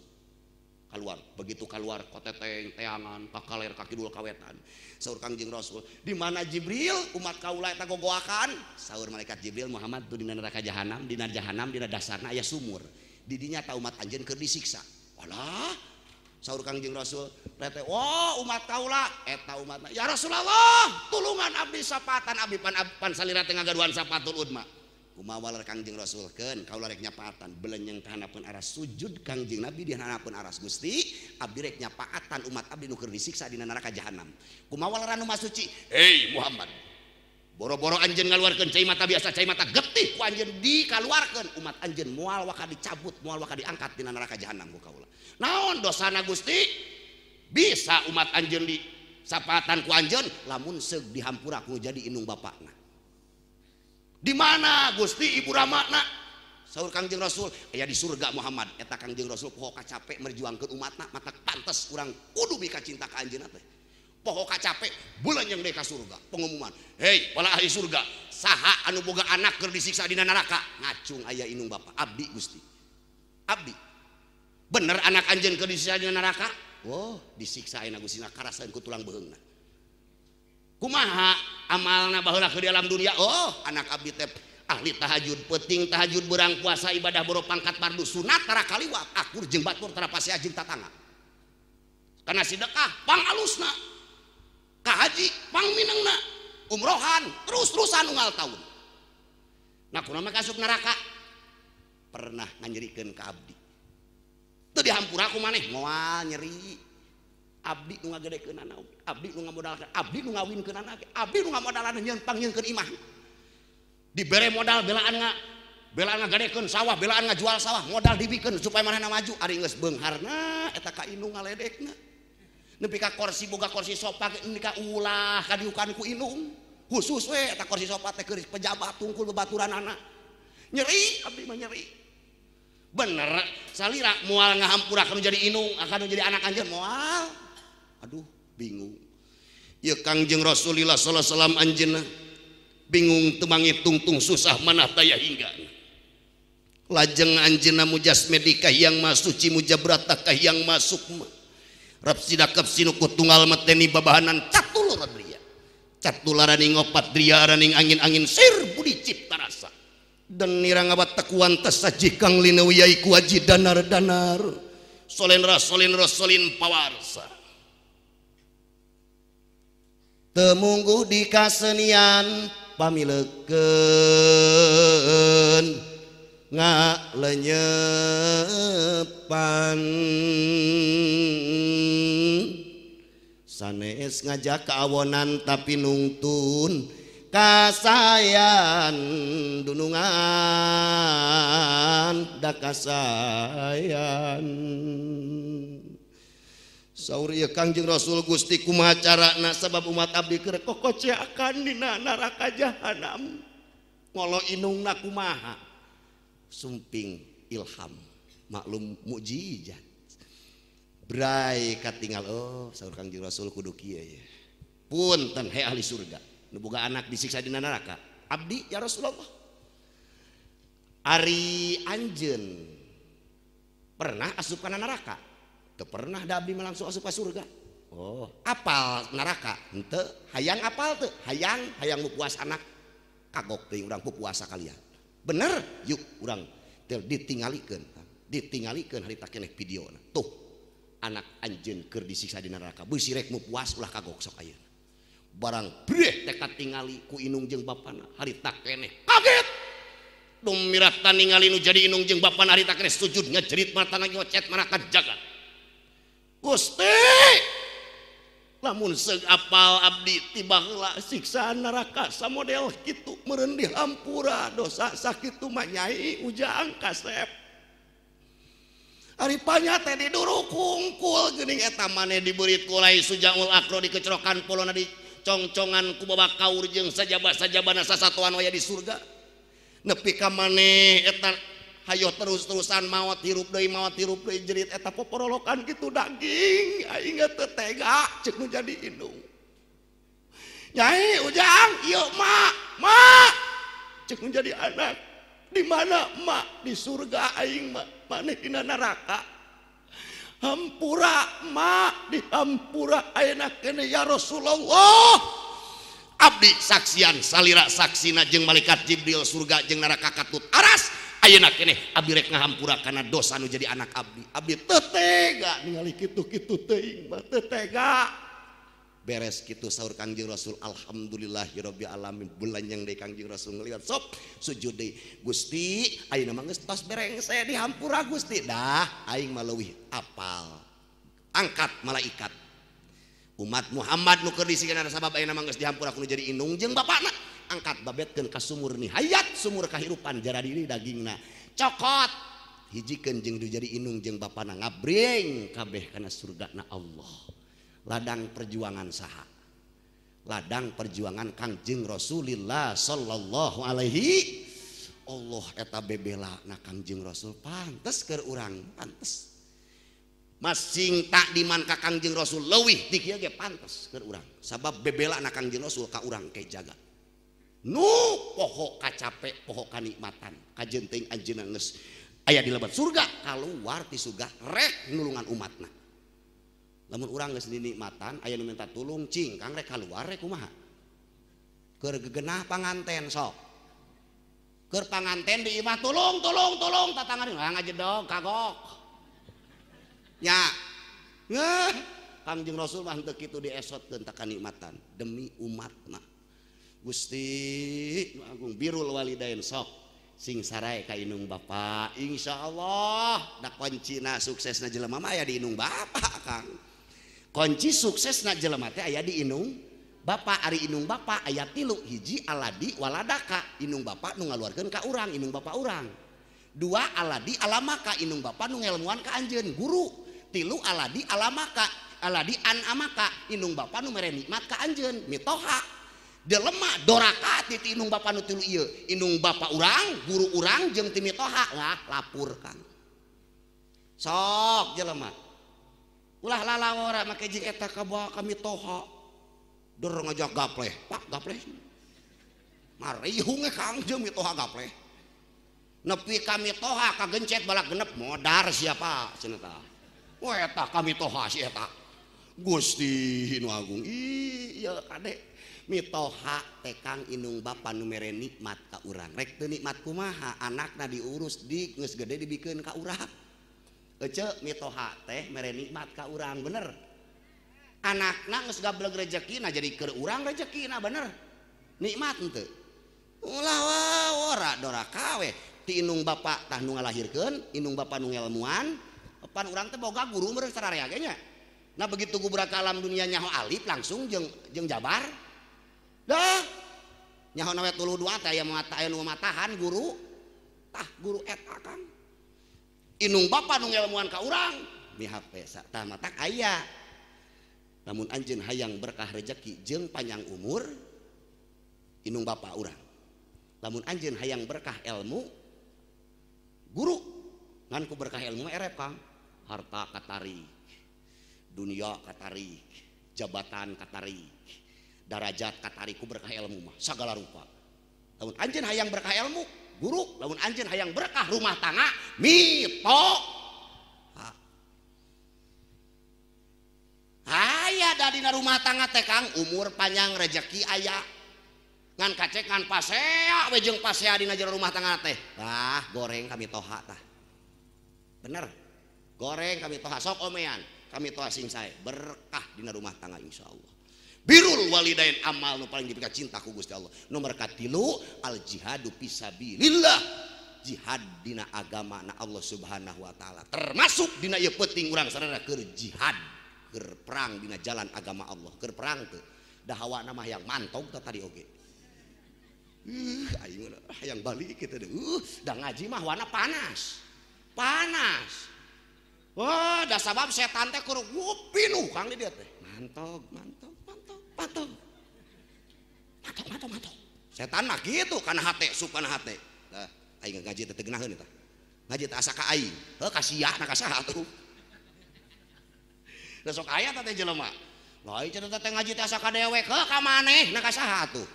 Keluar, begitu keluar koteteng teangan kakaler kakidul kawetan. Saur Kangjeng Rasul, di mana Jibril umat kaula eta gogoakan? Saur malaikat Jibril, Muhammad tuh dina neraka jahanam, dina jahanam dina dasarna aya sumur. Di dinya ta umat anjeun keur disiksa. Alah, saur Kangjeng Rasul, rete, wah umat kaula eta umatna. Ya Rasulullah, tulungan abdi sapatan abdi pan salira teh ngagaduhan sapatul udma. Kumaha waler Kangjeng Rasul keun kaula rek nyapaatan belenyeng ka handapeun aras sujud Kangjeng Nabi di handapeun aras Gusti abdi rek nyapaatan umat abdi nu keur disiksa dina neraka jahanam. Kumaha waler anu masuci? Hei Muhammad, boro-boro anjeun ngaluarkeun cai mata biasa, cai mata getih ku anjeun dikaluarkeun umat anjeun moal waka dicabut, moal waka diangkat dina neraka jahanam ku kaula. Naon dosana Gusti? Bisa umat anjeun di sapaatan ku anjeun lamun seug dihampura ku jadi indung bapakna. Di mana Gusti Ibu Ramana? Saur Kangjeng Rasul, aya di surga Muhammad. Eta Kangjeng Rasul poho kacape merjuangkeun umatna, mata pantes urang kudu mika cinta ka anjeunna teh. Poho kacape bulan yang deui ka surga. Pengumuman, hei para ahli surga, saha anu boga anak keur disiksa dina neraka? Ngacung aya indung bapa, abdi Gusti. Abdi. Bener anak anjeun keur disiksa dina neraka? Wah, disiksa ayeuna Gusti karasaeun ku tulang beuheungna. Kumaha amalna baheula keur di alam dunia? Oh, anak abdi teh ahli tahajud, peuting tahajud, berang puasa, ibadah boro pangkat fardu, sunat tara kaliwat, akur jeung batur tara pasea jeung tatangga. Kana sedekah pang alusna, ka haji pang minengna, umrohan terus-terusan unggal taun. Nah kunaon mah asup neraka? Pernah nganyerikeun ka abdi. Teu dihampura ku maneh moal nyeri. Abdi nu ngagedekeunana, abdi nu ngamodalkeun, abdi nu ngawinkeunana, abdi nu ngamodalan nyeun pangnyieunkeun imah. Dibere modal belaan ngagadekeun sawah, belaan ngajual sawah, modal dibikeun supaya manehna maju. Ari geus beungharna eta ka indung ngaledekna. Nepi ka kursi boga kursi sofa nepi ka ulah kadiukan ku indung. Khusus we eta kursi sofa teh keur pejabat tungkul babaturanana. Nyeri abdi mah nyeri. Bener salira moal ngahampura kanu jadi indung, akan jadi anak anjeun moal. Aduh, bingung. Ya Kangjeng Rasulillah sallallahu alaihi wasallam anjeunna bingung teu mangitungtung susah manah taya hingga. Lajeng anjeunna mujasmedika yang masuci mujabrata yang masukma. Rab sidakap sinuku tunggal mateni babahanan catulur dria. Catularaning opat dria araning angin-angin sir budi cipta rasa. Dan nira ngabat tekuan tasaji kang linewiyai ku aji danar-danar. Solen rasolin rasolin pawarsa. Temunggu di kasenian pamilekeun ngalenyepan sanes ngajak kaawonan tapi nungtun kasayan dunungan da kasayan. Saur ieu Kangjeng Rasul Gusti kumaha carana sabab umat abdi keur kokoceakan dina neraka jahanam ngolo inungna kumaha sumping ilham maklum mukjizat bray katingal oh saur Kangjeng Rasul kudu kieu ya punten he ahli surga nu boga anak disiksa dina neraka abdi ya Rasulullah ari anjeun pernah asup kana neraka? Teu pernah da abdi mah langsung asup ka surga. Oh, apal neraka? Henteu. Hayang apal teu? Hayang, hayang nu puas anak. Kagok teuing urang puasa kalian. Bener? Yuk urang teu ditingalikeun. Ditingalikeun harita keneh videona. Tuh, anak anjeun keur disiksa di neraka. Beusi rek nu puas ulah kagok sok ayeuna. Barang breh teh katingali ku inung jeung bapana harita keneh kaget. Dumirata ningali nu jadi inung jeung bapana harita keneh sujud ngejerit matana ngocet maraka jagat. Gusti lamun seug apal abdi tiba heula siksaan neraka samodel kitu meureun dihampura dosa sakitu mah nyai ujang kasep. Ari panya teh diduruk hungkul geuning eta maneh dibeurit ku Lai Sujaul Akro dikecerokan polona di congcongan ku babak kaur jeung sajaba-sajabana sasatoan waya di surga. Nepi ka maneh eta hayo terus-terusan maot hirup deui jerit eta poporolokan kitu daging aing teu tega ceuk nu jadi indung. Nyai ujang ieu mak mak ceuk nu jadi anak di mana mak di surga aing mak maneh dina neraka. Hampura mak dihampura ayeuna keneh ya Rasulullah. Abdi saksian salira saksina jeung malaikat Jibril surga jeung neraka katut aras ayeuna keneh abdi rek ngahampura kana dosa nu jadi anak abdi. Abdi teu tega ningali kitu-kitu teuing mah teu tega. Beres kitu saur Kangjeng Rasul alhamdulillahirabbil alamin bulanjang deui Kangjeng Rasul ngeliat sok sujud deui Gusti ayeuna mah geus tos berengse dihampura Gusti dah aing mah leuwih apal. Angkat malaikat umat Muhammad nu keur disigana sabab ayeuna mah geus dihampura kudu jadi indung jeung bapana angkat babetkeun ka sumur ni hayat sumur kahirupan jara diri dagingna cokot hijikeun jeung jadi indung jeung bapana ngabring kabeh kana surgana Allah. Ladang perjuangan saha? Ladang perjuangan Kangjeng Rasulillah sallallahu alaihi Allah eta bebela na Kangjeng Rasul pantes keur urang pantes. Masing tak diman ka Kangjeng Rasul leuwih ti kieu ge pantes keur urang sabab bebela na Kangjeng Rasul ka urang ke jaga. Nu poho kacape poho kanikmatan kajeun teuing anjeunna geus aya di lebet surga kaluar ti surga rek nulungan umatna. Lamun urang geus dinikmatan aya nu minta tulung cing kang rek kaluar rek kumaha? Keur gegenah panganten sok. Keur panganten di imah tulung tulung tulung tatangan ngajedog kagok. Nya. Ngeh Kangjeng Rasul mah henteu kitu diesotkeun ta kanikmatan demi umatna. Gusti nu agung birrul walidain sok sing sarae ka indung bapa insyaallah da kuncina suksesna jelema mah aya di indung bapa Kang. Kunci suksesna jelema teh aya di indung bapa ari indung bapa aya tilu hiji aladi waladaka indung bapa nu ngaluarkeun ka urang indung bapa urang. Dua aladi alamaka indung bapa nu ngelmuan ka anjeun guru. Tilu aladi alamaka aladi an amaka indung bapa nu mere nikmat ka anjeun mitoha. Delema doraka ti indung bapa nu tilu ieu indung bapa urang guru urang jeung ti mitoha lah lapur Kang. Sok jelema ulah lalawara make jeung eta ka bawa ka mitoha der ngajak gapleh pak gapleh marihung Kang jeung mitoha gapleh nepi ka mitoha kagencet balak genep modar siapa cenah tah we eta ka mitoha si eta Gusti nu agung ieu kade mitoha teh Kang indung bapa nu mere nikmat ka urang rek teu nikmat kumaha anakna diurus di geus gede dibikeun ka urang ece mitoha teh mere nikmat ka urang bener anakna geus gableg rejekina jadi keur urang rejekina bener nikmat henteu Ulah ora doraka we ti indung bapak tah nu ngalahirkeun, indung bapak nu ngelmuan, pan urang teh boga guru meureun sararea ge nya. Nah begitu gubrak ka alam dunia nyaho alif langsung jeung jabar. Dah nyaho na we tuluh dua teh aya mata aya nu matahan guru. Tah guru eta Kang. Indung bapak nu ngelmuan ka urang mihak tah matak aya. Lamun anjeun hayang berkah rejeki jeung panjang umur indung bapak urang. Lamun anjeun hayang berkah ilmu guru ngan ku berkah ilmu erep Kang. Harta katarik, dunia katarik, jabatan katarik, darajat katarik ku berkah ilmu mah sagala rupa. Lamun anjeun hayang berkah ilmu guru, lamun anjeun hayang berkah rumah tangga mito. Aya da dina rumah tangga teh Kang, umur panjang rejeki aya. Ngan kacek ngan pasea we jeung pasea dina jero rumah tangga teh. Tah goreng kami toha tah. Bener. Goreng kami toha sok omean, kami toha sing sae berkah dina rumah tangga insyaallah. Birrul walidain amal nu paling dipika cinta ku Gusti Allah. Nomor katilu al jihadu fisabilillah. Jihad dina agama na Allah Subhanahu wa taala. Termasuk dina ieu peuting urang sarana keur jihad, keur perang dina jalan agama Allah. Keur perang teu da hawana mah yang mantog teh tadi oge. Aing hayang balik kitu deh. Da ngaji mah hawana panas. Panas. Wah, da sabab setan teh keur pinuh Kang di dieu teh. Mantog, mantog, mantog, mantog. Mantog, mantog, mantog. Setan mah kitu kana hate, sup kana hate. Tah, aing ngaji teh teu geunaheun eta. Ngaji teh asa ka aing. Heuh ka sia na ka saha atuh. Da sok aya teh jelema. Lain cenah teh ngaji teh asa ka dewek, heuh ka maneh na ka saha atuh.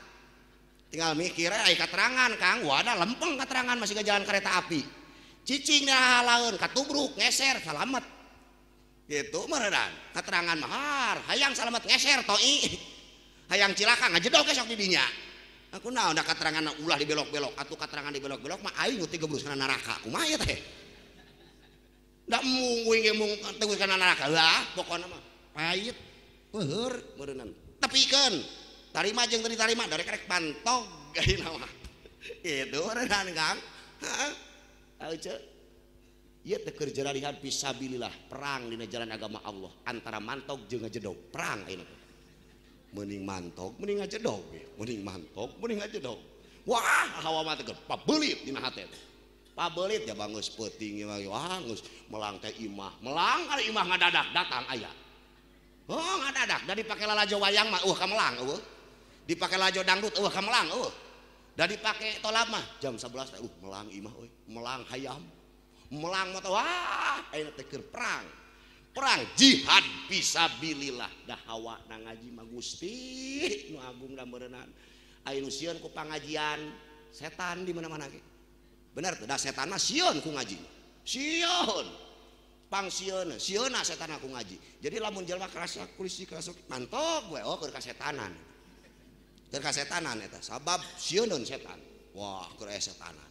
Tinggal mikir ai katerangan Kang, wadah lempeng katerangan masih ke jalan kereta api. Cicing dah halaeun katubruk ngeser salamet. Gitu meureunan. Katerangan mahar, hayang salamet ngeser toi. Hayang cilaka ngajedog ge sok di dinya. Aku naon da katerangan ulah dibelok-belok, atuh katerangan dibelok-belok mah aing nu tigebrus kana neraka. Kumaha ieu teh? Da mung uing ge mung tegus kana neraka. Lah pokona mah pait peuheur meureunan. Tepikeun. Tarima jeung teu ditarima darek rek pantog ayeuna mah. Kitu meureunan Kang. Heeh. Auce. Ieu teh keur jararihan fisabilillah, perang dina jalan agama Allah antara mantog jeung ngajedog, perang ayeuna teh. Mending mantog, mending ngajedog, mending mantog, mending ngajedog. Wah, hawa mah teh pabeulit dina hate teh. Pabeulit ya bangeus peuting ieu mah, wah geus melang teh imah, melang ari imah ngadadak datang aya. Oh, ngadadak da dipake lalajo wayang mah eueuh ka melang eueuh. Dipake lalajo dangdut eueuh ka melang eueuh. Da dipake tolap mah jam 11 teh melang imah euy, melang hayam. Melang mah wah ayeuna teh keur perang. Perang jihad fisabilillah. Da hawa na ngaji mah Gusti nu agung da meureunnan. Aya nu sieun ku pangajian setan di mana-mana ge. Bener teu? Da setan mah sieun ku ngaji. Sieun. Pang sieun, sieunna setan ku ngaji. Jadi lamun jelema kerasa kulisi kerasa mantog we oh keur kasetanan. Keur kasetanan eta sabab sieuneun setan. Wah, keur aya setanan.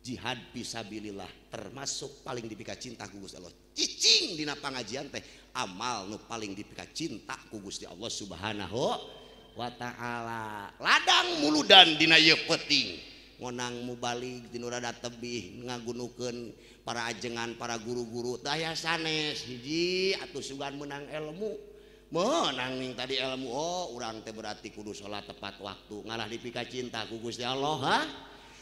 Jihad fisabilillah termasuk paling dipika cinta ku Gusti Allah. Cicing dina pangajian teh amal nu paling dipika cinta ku Gusti Allah Subhanahu wa taala. Ladang muludan dina ieu peuting. Ngonang mubalig tinu rada tebih ngagunukeun para ajengan para guru-guru daya sanes hiji atuh sugan meunang ilmu. Menang ning tadi ilmu oh urang teh berarti kudu salat tepat waktu ngalah dipika cinta ku Gusti Allah ha.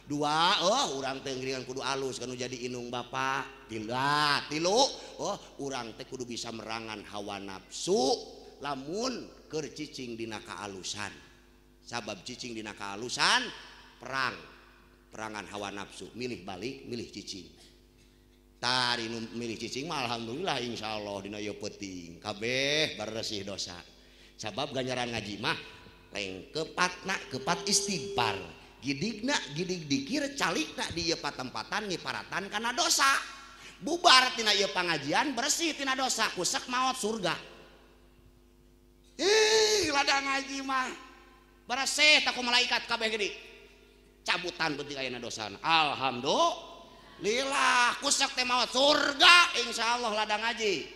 Dua oh urang teh ngeuringan kudu alus kanu jadi inung bapa. Tilu oh urang teh kudu bisa merangan hawa nafsu lamun keur cicing dina kaalusan. Sabab cicing dina kaalusan perang, perangan hawa nafsu, milih balik milih cicing. Tari nu milih cicing mah alhamdulillah insyaallah dina ieu peuting kabeh beresih dosa. Sabab ganjaran ngaji mah leng kepatna kepat istighfar. Gidigna gidig dikir calikna di ieu patempatan ngiparatan kana dosa. Bubar tina ieu pangajian bersih tina dosa kusek maot surga. Ih ladang ngaji mah bersih tak ku malaikat kabeh gede. Cabutan penting ayeuna dosana. Alhamdulillah kusek teh maot surga insyaallah ladang ngaji.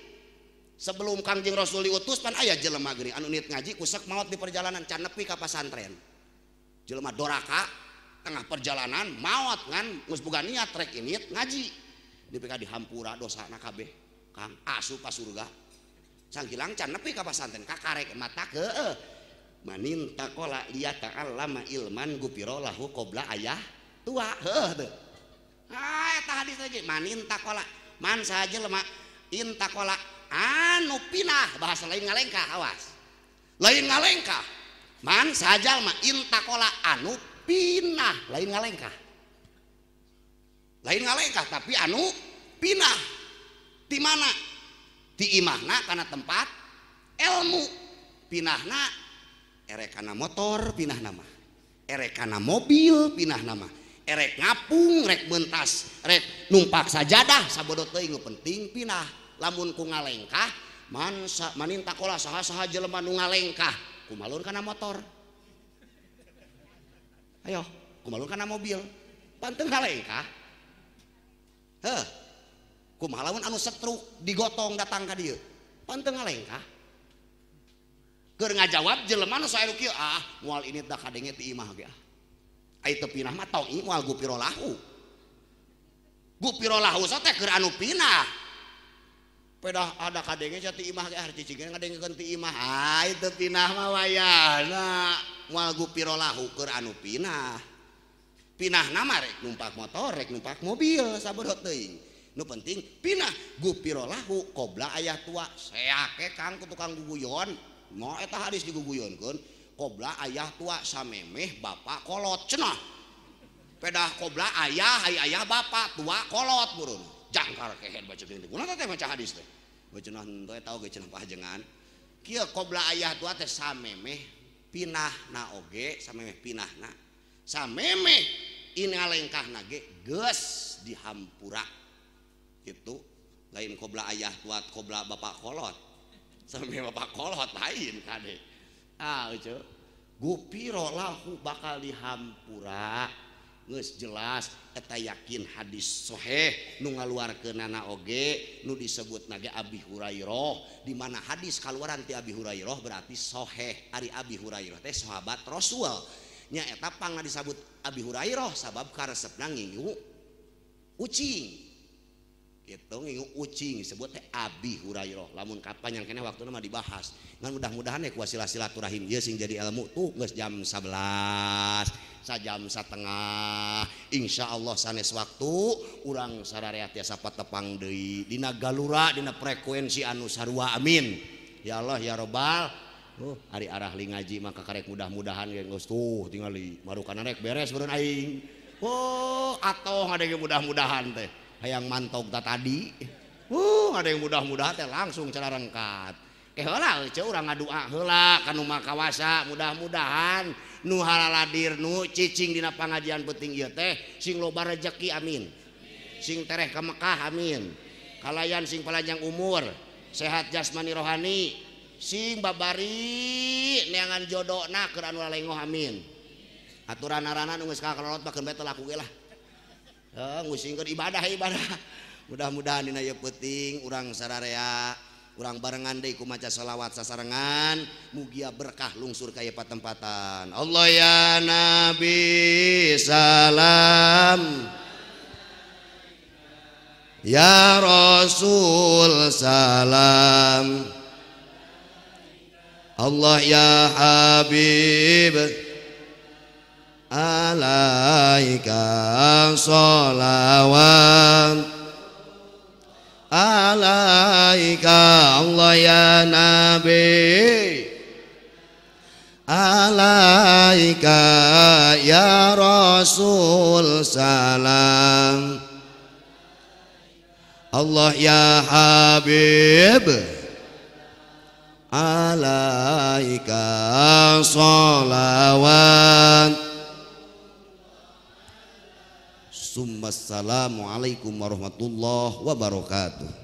Sebelum Kangjeng Rasul diutus pan aya jelema geuning anu niat ngaji kusek maot di perjalanan can nepi ka pasantren. Jelema doraka Tengah perjalanan maot ngan geus boga niat rek init ngaji. Nepi ka dihampura dosana kabeh. Kang asup ka surga. Sangkilang can nepi ka pasantren kakarek mata heueuh. Manin taqala liyata'allama ilman gufira lahu qabla ayah tua heueuh teu. Ah eta hadis lagi manin taqala man saha jelema intaqala anu pinah bahasa lain ngalengkah awas. Lain ngalengkah. Man saha jalma intaqala anu pinah lain ngalengkah. Lain ngalengkah tapi anu pinah. Di mana? Di imahna kana tempat ilmu. Pinahna erek kana motor pinahna mah. Erek kana mobil pinahna mah. Erek ngapung, rek mentas, rek numpak sajadah sabodo teuing nu penting pinah. Lamun ku ngalengkah man manintakola saha-saha jelema nu ngalengkah kumalun kana motor. Ayo, kumalun kana mobil. Panteng ngalengkah. Heuh. Kumaha lamun anu setruk digotong datang ka dieu. Panteng ngalengkah. Keur ngajawab jelema nu sae kieu ah moal ini da kadenge ti imah ge ah. Ai teu pinah mah tong moal gupiro lahu. Gupiro lahu teh keur anu pinah. Pedah ada kadenge sia ti imah ge ah cicing ngadengekeun ti imah. Ah teu pinah mah wayahna moal gupiro lahu keur anu pinah. Pinahna mah rek numpak motor, rek numpak mobil sabodo teuing. Nu penting pinah gupiro lahu qobla ayah tua. Seake Kang ku tukang guguyon. Mo eta hadis diguguyonkeun qobla ayah tua samemeh bapak kolot cenah. Pedah qobla ayah ai ayah bapak tua kolot murun. Jangkar kehed baca geuning. Kunaon teh maca hadis teh? Cenah henteu eta oge cenah pahajengan. Kieu qobla ayah tua teh samemeh pinahna oge, samemeh pinahna. Samemeh ingalengkahna ge geus dihampura. Gitu. Lain qobla ayah tua qobla bapak kolot. Samemeh bapak kolot lain kade. Ah euceu. Gupiro lahu bakal dihampura. Geus jelas eta yakin hadis sahih nu ngaluarkeunana oge nu disebutna ge Abi Hurairah, di mana hadis kaluaran ti Abi Hurairah berarti sahih. Ari Abi Hurairah teh sahabat Rasul. Nya eta pangna disebut Abi Hurairah sabab karesepna ngingu ucing. Gitu ngingu ucing disebut teh Abi Hurairah. Lamun kapan yang keneh waktuna mah dibahas. Ngan mudah-mudahan ku wasilah silaturahim ieu sing jadi ilmu tuh geus jam 11. Sajam setengah insya Allah sanes waktu urang sararea tiasa patepang deui dina galura dina frekuensi anu sarua amin ya Allah ya robbal. Ari arah li ngaji maka karek mudah-mudahan geus tuh tingali marukana rek beres beureun aing. Oh atoh ngadenge mudah-mudahan teh hayang mantog ta tadi. Ngadenge mudah-mudahan teh langsung cararengkat. Ke heula euceu urang ngadua heula ka nu makawasa mudah-mudahan nu halaladir nu cicing dina pangajian penting ieu teh sing loba rejeki amin. Sing tereh ka Mekah amin. Kalayan sing palanjang umur, sehat jasmani rohani, sing babari neangan jodona keur anu lalengoh amin. Aturan-arana nu geus kakalolot mah keun bae teu laku ge lah. Heuh ngusingkeun ibadah ibadah. Mudah-mudahan dina ieu peuting urang sararea urang barengan deui ku maca sholawat sasarengan mugia berkah lungsur ka ieu patempatan. Allah ya Nabi salam ya Rasul salam Allah ya Habib alaika sholawat alaika Allah ya Nabi alaika ya Rasul salam Allah ya Habib alaika sholawat. Summa assalamualaikum warahmatullahi wabarakatuh.